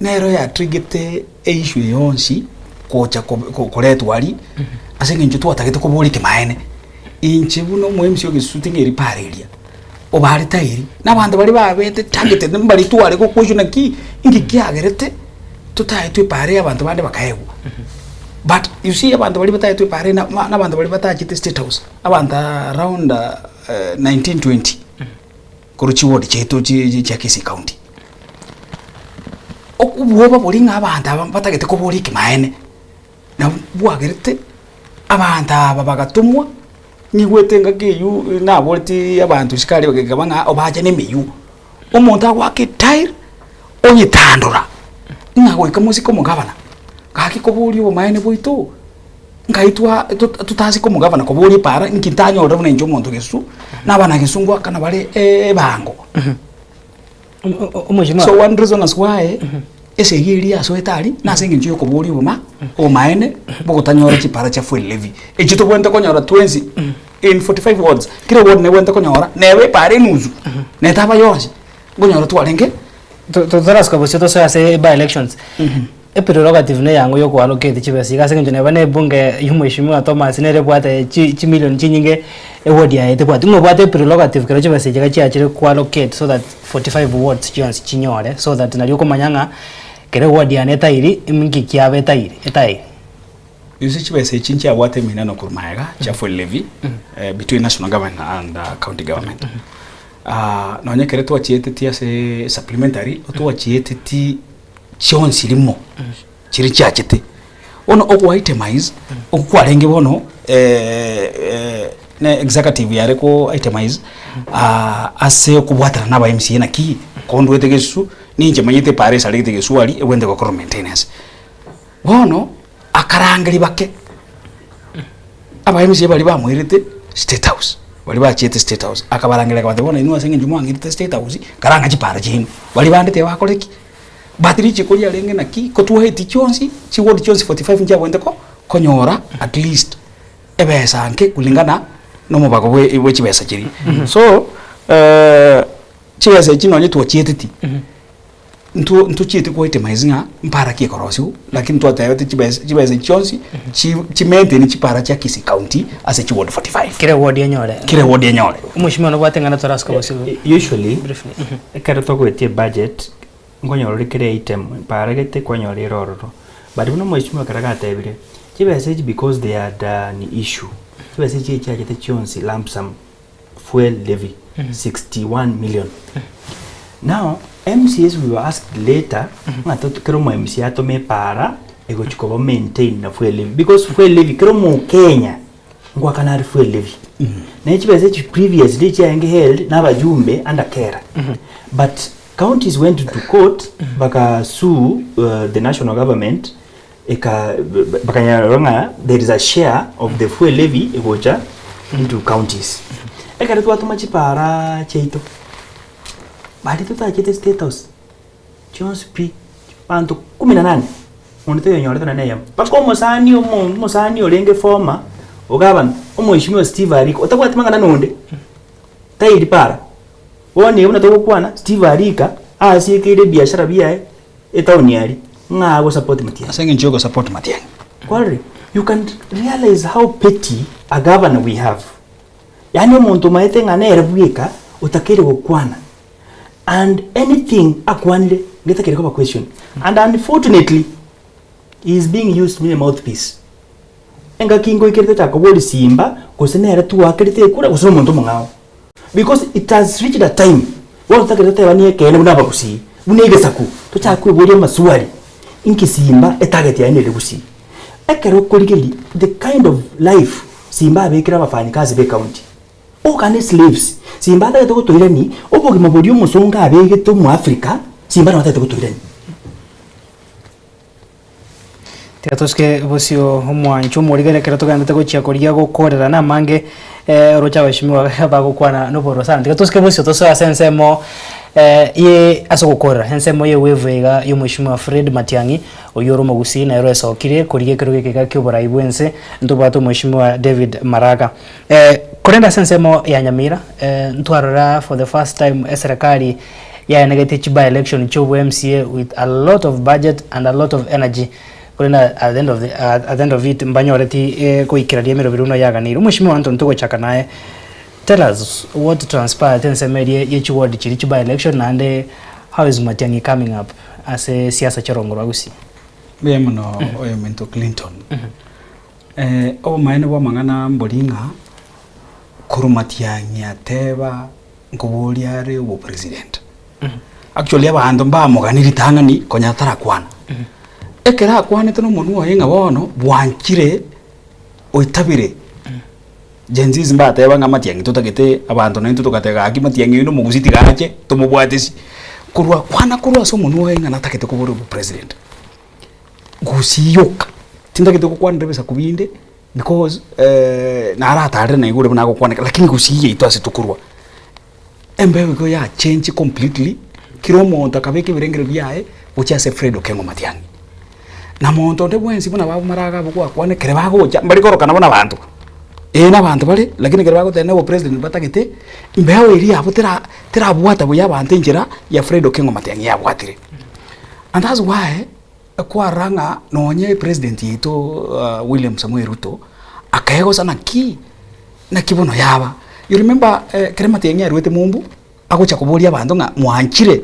nero yatrigete eissue eye yonsi gocha ko- ko- koretwa aria ase eng'encho twatagete koboria ekemaene. Inche buna omo MC o Gesusu ting'eri paara eria, obare tairi, na abanto baria babete targeted mbari tware go question naki inki kiagerete. Totaetwe epaara eye abanto bande bakaegwa. But you see abanto baria bataetwe epaara eye na na abanto baria batachete state house, abanto around 1920 korwa chiward chiaito chi chia Kisii county. Obwoba boria ng'a abanto aba mbatagete koboria ekemaene, nabo bwagerete abanto aba bagatomwa, nyigwete engaki eywo naboretie abanto isiko aria bagekaba ng'a obache na emeywo. Omonto agoaka etairi, oyetandora, ng'a goika mosike omogabana, gaki koboria obomaene bwaito, nkai twa tota totasike omogabana koboria epaara nki ntanyorire buna inche omonto gesu, na abana gesu ngoakana bare ebango. Omweshimiwa. So one reason as why esegi eria yasoete aria, nase eng'encho ya okoboria oboma obomaene bogotanyora chipara chia fuel levy, echio tobwenerete konyora twensi in 45 wards, kera eward nebwenerete konyora neba epara enusu, netaba yonsi, nkonyora twarenge. Totarasuka bosio tosoe ase by elections, eprerogative na eyang'o ya okoallocate chibesa iga ase eng'encho neba na ebunge ya omweshimiwa Thomas nere ebwate chi chimilion chinyinge eward yaye tebwati. Ng'a obwate eprerogative ekero chibesa echi iga chiachire koallocate so that 45 wards chionsi chinyore so that nario okomanya ng'a kera eward yane etairi nki kiaba etairi etairi. You see chibesa echi nchiabwate eminano korwa magega chia fuel levy between national government and county government. Nonye ekero twachietetie ase supplementary, otwachietetie chionsi rimo chiria chiachete. Bono ogo itemize, okwo kwarenge bono. Ne executive yare ko itemize ase okobwatana na aba MCA naki kondwete gesusu ninche manyete epara esaregete gesusu aria ebwenerete gokorwa maintenance. Bono akarangeria bake aba MCA baria bamoirete state house baria bachiete state house akabarangeria akabatebia bono inwe ase eng'encho mwang'irete state house karang'a chipara chiaino baria bande tibakore ki? But richiko riarenge naki ko twaeti chionsi chiward chionsi 45 nchiabwenerete ko konyora at least. Ebesa nke kulingana nomobago bwe bwe chibesa chiria. So chibesa echi nonye twachieteti, nto ntochieti ko itemize ng'a mpara ki ekorosiwa, lakini twatebete chibesa chibesa echi chionsi chi chi maintain chipara chia Kisii county ase chiward 45. Kera eward enyore. Kera eward enyore. Omweshimiwa nobwate eng'ana torasuka gose Usually, briefly. ekero togoetia ebudget, Nkonyora ore kera eitem, para gete kwanyora ere ororo. But buna omweshimiwa ekero agatebire, chibesa echi because they had an issue, chibesa echi echiachete chionsi lump sum, fuel levy, 61 million. Now, MCAs we were asked later, ng'a to kera omo MCA atome epara egochi koba maintained na fuel levy, because fuel levy kera omokenya ngoakana are fuel levy. Naye chibesa echi previously chiarenge held na abajumbe under Kera. But Counties went to court baka sue the national government eka bakanyora ng'a there is a share of the fuel levy egocha into counties. Ekero twatoma chipara chiaito baria totachete state house chionsi pi banto kumi na nane onde toyonyorete nonye na eyemo. Mpaka omosani omo omosani orenge former ogavana omweshimiwa Steve Ariko otabwati mang'ana nonde tairi para. Bono nigo buna togokwana, Steve Arika aasiekeire ebiashara biaye etown aria ng'a agosupport Matiang'i. Ase eng'encho yogosupport Matiang'i. Kwarorire? You can realize how petty a governor we have. Yaani omonto omaete ng'a nere bweka otakeire gokwana and anything akwanire ngetakeire koba questioned. And unfortunately he is being used buna emouthpiece. Engaki ngoikerete tochaka koboria Simba gose nere twakerete ekura gose nomonto omong'ao. Because it has reached a time bono totakeire totebanie ekeene buna abagusii, buna egesaku, tochake kweboria amaswali, inki Simba etarget yaye nere gusii? Ekero okorigereria the kind of life Simba abekire abafanyikazi be ecounty, okane slaves, Simba atagete gotoirania obogima boria omosongo abegete omoafrica, Simba nabo atagete gotoirania. Tiga tosuke bosio omwancho omorigere ekero togenderete gochia korigia gokorera namange oroche abashimiwa bagokwana nobororo sana. Tiga tosuke bosio tosoe ase ensemo ye ase ogokorera ensemo ye wave iga ya omweshimiwa Fred Matiang'i oyio ore omogusii nere oesokire korigia ekerogo eke iga kia oborai bwa ense ntobwate omweshimiwa David Maraga. Korende ase ensemo ya Nyamira ntwarora for the first time eserekari yaenegetie chi by election chia obwa MCA with a lot of budget and a lot of energy korende at the end of the at the end of it mbanyoreti goikeraria emeroberi buna yaganeirwe. Omweshimiwa Anthony togochaka naye, tell us what transpired ensemo eria ye chi ward chiria chi by election naende how is Matiang'i coming up ase siasa chia orongo rwa Gusii? Mbuya mono oyominto Clinton. Obomaene bw'amang'ana mbori ng'a korwa Matiang'i ateba nkoboria are obopresident. Actually abanto mbamogani ritang'ani konya atarakwana. Ekero akwanete na omonwa oye ng'a bono bwanchire oitabire, Gen Zs mbateba ng'a Matiang'i totagete abanto naintwe togateba gaki Matiang'i oyio nomogusi tiga ache tomobwatesi. Korwa akwana korwa ase omonwa oye ng'a natagete kobora obopresident, gusii yoka, tintagete gokwanera ebisaku binde. Because naratarire naigure buna agokwaneka lakini gusii yaito ase tokorwa, embeo igo ya change completely, kera omonto akabeka ebirengererio biaye gochia ase Fred Okengo Matiang'i. Na monto onde bwensi buna bamaraga abwo gwakwana ekere bagocha mbari korokana buna abanto, eh na abanto bare lakini ekero bagoteba na obopresident batagete, embeo eria yabo tera terabwata buya abanto enchera ya Fred Okengo Matiang'i yabwatire. And that's why. Kwarora ng'a nonye president yaito William Samoei Ruto akaegosa naki naki bono yaba. You remember ekero Matiang'i aruete mumbu agocha koboria abanto ng'a mwanchire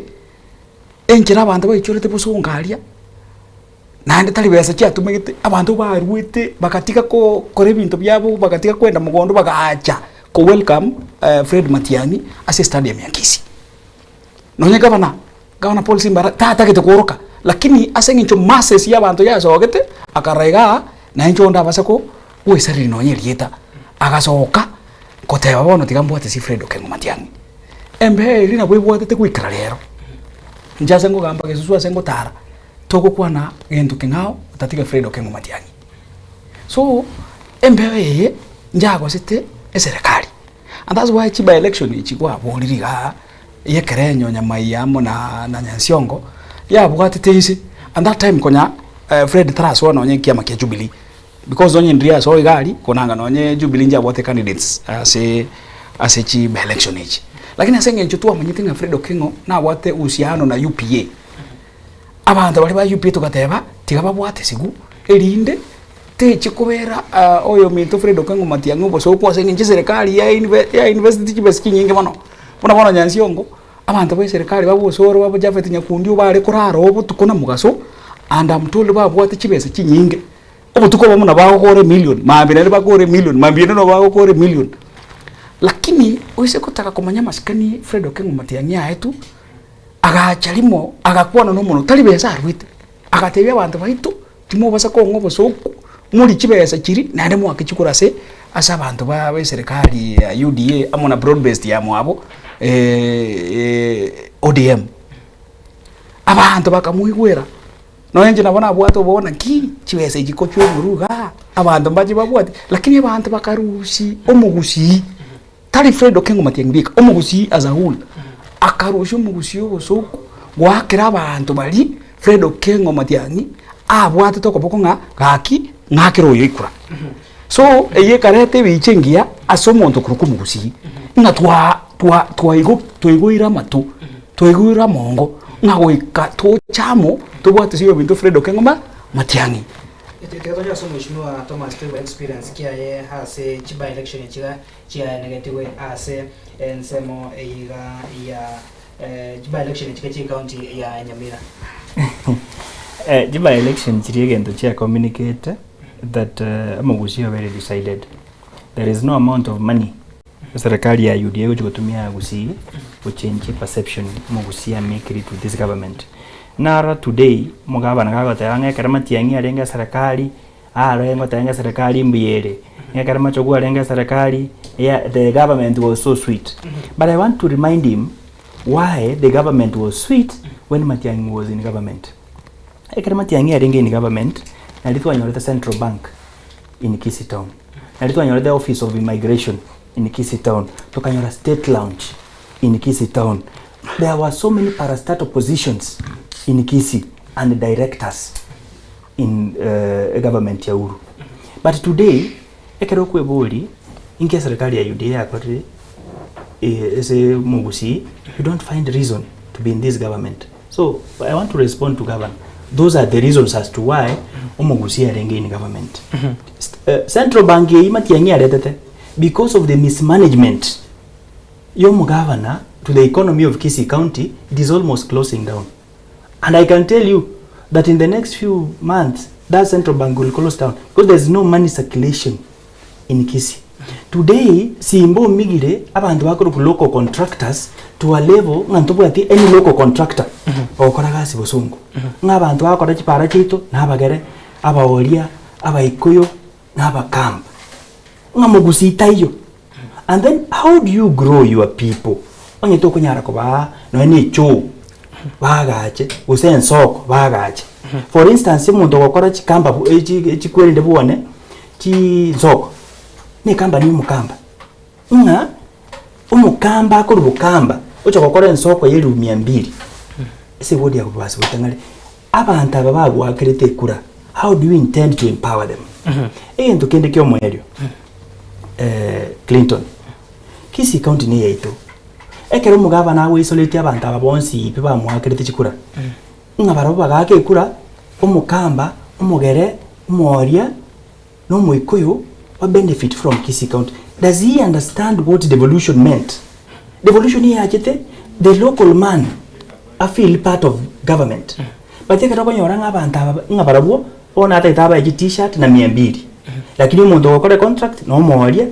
enchera abanto baichorete bosongo aria naende tari besa chiatumegete abanto baruete bagatiga kora ebinto biabo bagatiga kwenda mogondo bagaacha ko welcome Fred Matiang'i ase estadium ya Kisii. Nonye gavana. Gavana Paul Simbara tatagete kooroka, lakini ase eng'encho masses ya abanto yasogete, akarora igaa, na inche onde abase ko goesareria nonye erieta. Agasoka, Nkoteba bono tiga mbwate si Fred Okengo Matiang'i, embeo eria nabo ebwatete goikera rero, inche ase nkogamba gesusu ase ngotara, togokwana gento keng'ao otatiga Fred Okengo Matiang'i. So, embeo eye njagosete eserekari, and that's why chi by election echi kwaborire igaa, ya ekerenyo Nyamaiya amo na na Nyansiongo, yabwatete inse, and that time konya Fred tarasoa nonye ekiama kia Jubilee. Because onye ndiri ase iga aria, konanga nonye Jubilee njabwate candidates ase ase chi by election echi. Lakini ase eng'encho twamanyete ng'a Fred Okengo nabwate uhusiano na UPA, abanto baria ba UPA togateba tiga babwate sigu erinde techi kobera oyominto Fred Okengo Matiang'i obosooku ase eng'encho eserekari ya inve ya investiti chibesa chinyinge mono. Buna bono Nyansiongo, abanto ba eserekari ba Osoro ba Japhet Nyakundi obare korara oo botuko na mogaso, and am told babwate chibesa chinyinge. Obotuko obomo nabo bagokora emillion, mambia naende bakore emillion, mambia ende nabo bagokora emillion. Lakini oise gotaka komanya amasikani Fred Okengo Matiang'i aetwe, agacha rimo agakwana na omonwe tari besa arwete, agatebia abanto baito timobasa kong'a obosooku, morie chibesa chiria naende moake chikura ase ase abanto ba ba eserekari ya UDA amo na broad based ya mwabo ODM. Abanto bakamoigwera. Nonya inche nabo nabwate obobe naki chibesa echi kochwa igoro igaa, abanto mbache babwate, lakini abanto bakarusia omogusii, tari Fred Okengo Matiang'i bieka, omogusii as a whole, akarusia omogusii obosoku, goakera abanto baria Fred Okengo Matiang'i abwatete okoboko ng'a gaki ng'akere oyo ekura. So, eyio ekareta ebicha engiya ase omonto korokwa omogusii, ng'a twa twa twaigo twaigoire amato, twaigoire amongo, ng'a goika toche amo tobwate ase ebinto Fred Okengo ma Matiang'i. Ekero toche ase omweshimiwa Thomas toigwe experience kiaye ase chi by election echiga chiaenegetigwe ase ensemo eye iga ya chi by election echiga chie county ya Nyamira. Chi by election chiria egento chia communicate that omogusii obeire decided. There is no amount of money eserekari ya UDA egochi gotumia gusii gochange perception omogusii amekire to this government. Naro today omogabana gagoteba ng'a ekero Matiang'i arenge eserekari aro ngoteba ng'a eserekari mbuya ere, ng'a ekero Machogu arenge eserekari yeah the government was so sweet. But I want to remind him why the government was sweet when Matiang'i was in government. Ekero Matiang'i arenge in government, nari twanyorete Central Bank in Kisii town, nari twanyorete office of immigration in Kisii town, tokanyora state lounge in Kisii town. There were so many parastatal positions in Kisii and directors in government ya Uhuru. But today, ekero okweboria, inki eserikari ya UDA yakorire ase omogusii, you don't find reason to be in this government. So I want to respond to governor. Those are the reasons as to why omogusii arenge in government. Central Bank eyio Matiang'i aretete because of the mismanagement ya omogavana to the economy of Kisii County, it is almost closing down. And I can tell you that in the next few months that central bank will close down because there is no money circulation in Kisii. Today, Simba omigire abanto bakorokwa local contractors to a level ng'a ntobwati any local contractor ogokora gasi bosongo. Ng'a abanto bagokora chipara chiaito na abagere, abaoria, abaikuyu, na abakamba. Ng'a mogusii taiyo. And then how do you grow your people? Onye tokonyara kobaa nonya na echoo bagache gose ensoko bagache. For instance omonto ogokora chikamba bu echi chikwerende bwane chinsoko, na ekambani ya omokamba, ng'a omokamba akorwa bokamba ocha gokora ensoko ya elifu mia mbili ase eward ya bobasi gotang'ani, abanto aba bagwakerete ekura, how do you intend to empower them? Egento kende kia omoerio Clinton, Kisii county ne eyaito, ekero omogabana agoisolate abanto aba bonsi pi bamoakerete chikura, ng'a barabwo bagaaka ekura, omokamba, omogere, omooria, na omoikuyu ba benefit from Kisii county. Does he understand what devolution meant? Devolution eyachete the local man a feel part of government. But ekero okonyora ng'a abanto aba ng'a barabwo bono atagete abae chi t-shirt na mia mbili. Lakini omonto ogokora econtract na omooria,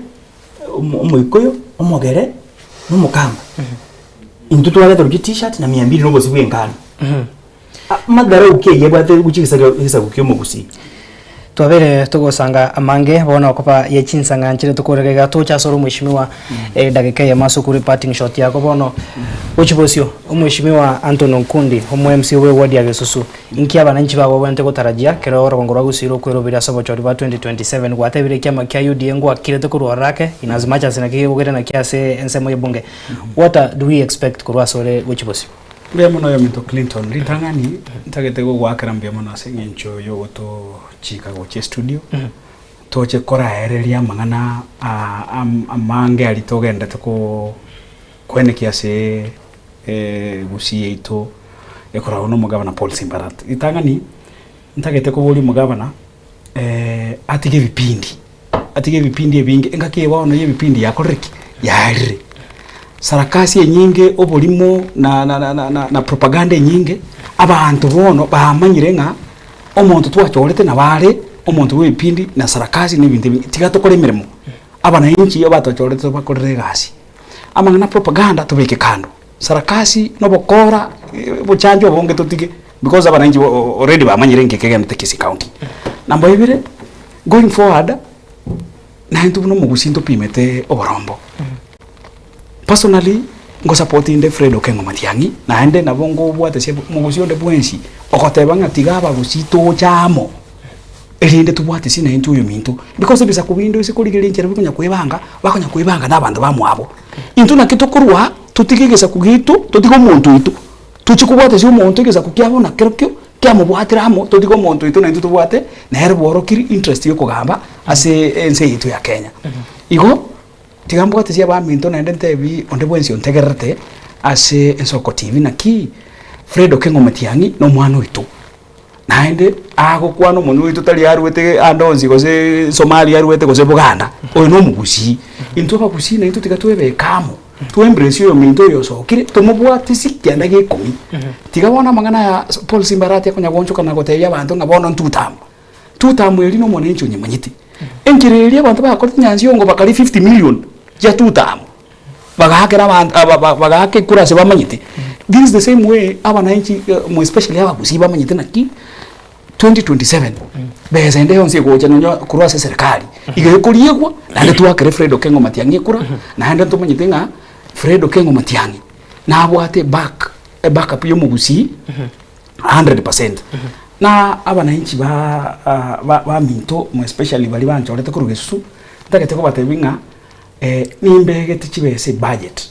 omo- omoikuyu, omogere, na omokamba. Intwe twareterwa chi t-shirt na mia mbili na obosie bwa engano. Madharau ki eyio ebwate gochia egesaku egesaku kia omogusii? Twabere togosanga amange bono okoba ye chinsang'a nchire tokorega iga toche ase ore omweshimiwa edageka eyemo ase okure parting shot yako bono gochia bosio omweshimiwa Anthony Onkundi omo MC bwe ward ya Gesusu inki abananchi bago babwenerete gotarajia kero orogongo rwa Gusii rokweroberia ase obochori bwa 2027 gwatebire ekiama kia UDA ngwakirete korwa ororo ake in as much as naki kegogete naki ase ensemo ye bunge what do we expect korwa ase ore gochia bosio? Mbuya mono oyominto Clinton, ritang'ani ntagete gogoakera mbuya mono ase eng'encho yogotochika gocha estudio, toche koraereria amang'ana amange aria togenderete koenekia ase Gusii yaito ekoragwa na omogabana Paul Simbarati. Ritang'ani ntagete koboria omogabana atige ebipindi, atige ebipindi ebinge, engaki eye bono ya ebipindi yakorire ki? Yaerire. Sarakasi enyinge, oborimo na na na na na propaganda enyinge, abanto bono bamanyire ng'a omonto twachorete nabo are omonto bwa ebipindi na sarakasi na ebinto ebinge, tiga tokore emeremo. Abananchi abatwachorete tobakorere egasi. Amang'ana propaganda tobeke kando, sarakasi na obokora obochanjo obonge totige because abananchi already bamanyire nki kegenderete Kisii County. Namba ibere, going forward, naintwe buna omogusii ntopimete oborombo. Personally, ngosupport inde Fred Okengo Matiang'i, naende nabo ngobwatesia omogusii onde bwensi, ogoteba ng'a tiga abagusii toche amo, erinde tobwatesie naintwe oyominto, because ebisaku binde ase korigereria enchera bikonya koebanga, bakonya koebanga na abanto bamwabo. Intwe naki tokorwa totige egesaku giaito, totige omonto oito, tochie kobwatesia omonto egesaku kiabo nakerokio, kiamobwatire amo, totige omonto oito naintwe tobwate, nere bworokiri interest ya okogamba ase ense yaito ya Kenya. Igo, tiga mbwatesie abaminto naende ntebi onde bwensi ontegererete ase Ensoko TV naki, Fred Okengo Matiang'i na omwana oito. Naende agokwana omonwa oito tari arwete ande onsi gose Somalia arwete gose Buganda, oyo na omogusii. Intwe abagusii naintwe tiga twebeke amo, to embrace oyominto oyo osokire, tomobwatisi kianda gia ikomi. Tiga bono amang'ana aya Paul Simba arati akonya goonchoka na gotebia abanto ng'a bono ntutamo. Tutamu eria na omwananchi onyemanyete. Enchera eria abanto bakorete Nyansiongo bakaria 50 million chia tutamu. Bagaakera abanto aba ba bagaaka ekura ase bamanyete. This is the same way abananchi more especially abagusii bamanyete naki 2027 besa ende yonsi egocha nonye korwa ase eserekari, iga ekoriegwa naende twakere Fred Okengo Matiang'i ekura, naende ntomanyete ng'a Fred Okengo Matiang'i nabwate back ebackup ya omogusii 100%. Na abananchi ba ba baminto more especially baria banchorete korwa gesusu, ntagete kobatebia ng'a Nimbegete chibesa ebudget,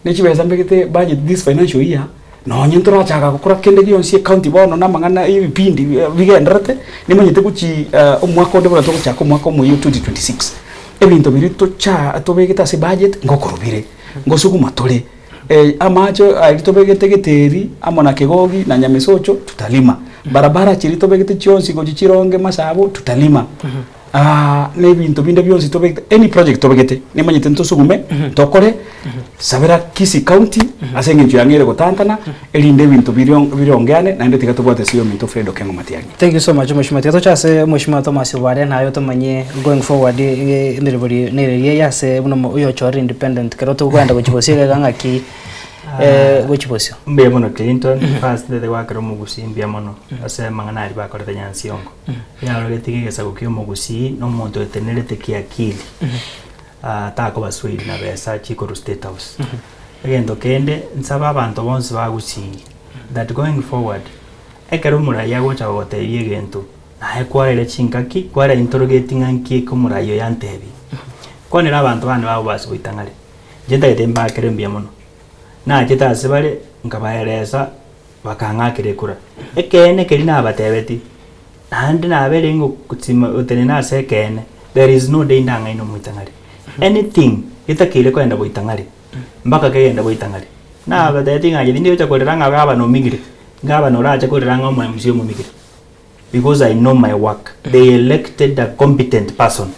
ne chibesa mbegete ebudget this financial year, nonye ntorachaka gokora kende gionsi ecounty bono na amang'ana ya ebipindi bigendererete, nimanyete gochi omwaka onde buna togochaka omwaka omoyia o 2026, ebinto biria tocha tobegete ase ebudget ngokorwa bire, ngosuguma tore, amache aria tobegete geteri amo na kegogi na nyamesocho tutalima, barabara chiria tobegete chionsi gochia chironge masabo tutalima. na ebinto binde bionsi tobegete, any project tobegete, nimanyete ntosugume, tokore, sabera Kisii County, ase eng'encho yang'eire gotantana, erinde ebinto birio birongeane, naende tiga tobwate ase oyominto Fred Okengo Matiang'i. Thank you so much Mheshimiwa. Tiga toche ase Mheshimiwa Thomas Obare naye otomanyie going forward emeroberi nere eye ase buna oyochorire independent kero tokogenda gochia bosio iga iga ng'aki gochia bosio. Mbuya mono Clinton, first ntete goakera omogusii mbuya mono ase amang'ana aria bakorete Nyansiongo. Yaroreti gegesaku ki'omogusii na omonto otenerete kiakili, takobasweri na besa chikorwa state house. Egento kende, nsabe abanto bonsi ba Gusii that going forward, ekero omorai agocha gogotebia egento, naye kwarire chingaki, kware interrogate ng'a nki eke omorai oyo antebie. Kwanera abanto bane bagobasa goitang'are, inche ntagete mbakere mbuya mono, nachete ase bare, nkabaeresa. Bakang'akera ekura. Ekeene keria nabatebetie, naende nabeire ngotsima gotenena ase ekeene, there is no day ndang'aine omoitang'ari. Anything getakeire kogenda boitang'ari, mpaka kegende boitang'ari. Nabatebetie ng'a aye tindi gocha korera ng'a gavana omigire, gavana orache korera ng'a omo MC omomigire. Because I know my work. They elected a competent person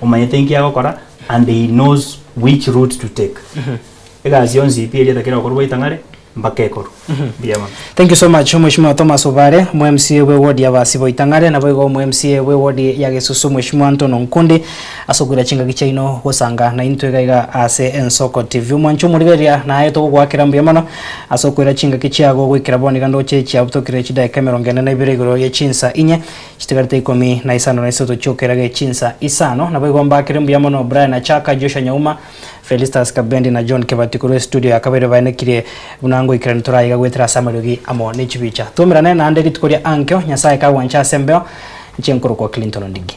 omanyete inki agokora and he knows which route to take. Egasi yonsi pi eria etakire gokorwa boitang'ari. Mpaka ekorwe. Mbuya mono. Thank you so much Mheshimiwa Thomas Obare, omo MCA bwe ward ya Basibo Itang'are, naboigo omo MCA bwe ward ya Gesusu Mheshimiwa Anton Onkundi, ase okoira chingaki chiaino gosanga naintwe iga iga ase Ensoko TV. Omwanche omorigereria naye togogoakera mbuya mono ase okoira chingaki chiago goikera bono iga ndoche chiabutokire chidaeka emerongo ene na ibere igoro ye chinsa inye, chitigarete ikomi na isano na isato chiokera ge chinsa isano. Naboigo mbakere mbuya mono Brian Achaka, Joshua Nyauma, Felistus Kabendi na John Kebati korwa estudio ya kabere baenekirie buna ngoikeranu tore aiga goetera ase amariogi amo ne chibicha. Twaumerane naende rituko ria ankio, Nyasae kagwancha ase embeo, inche nkorokwa Clinton Ondigi.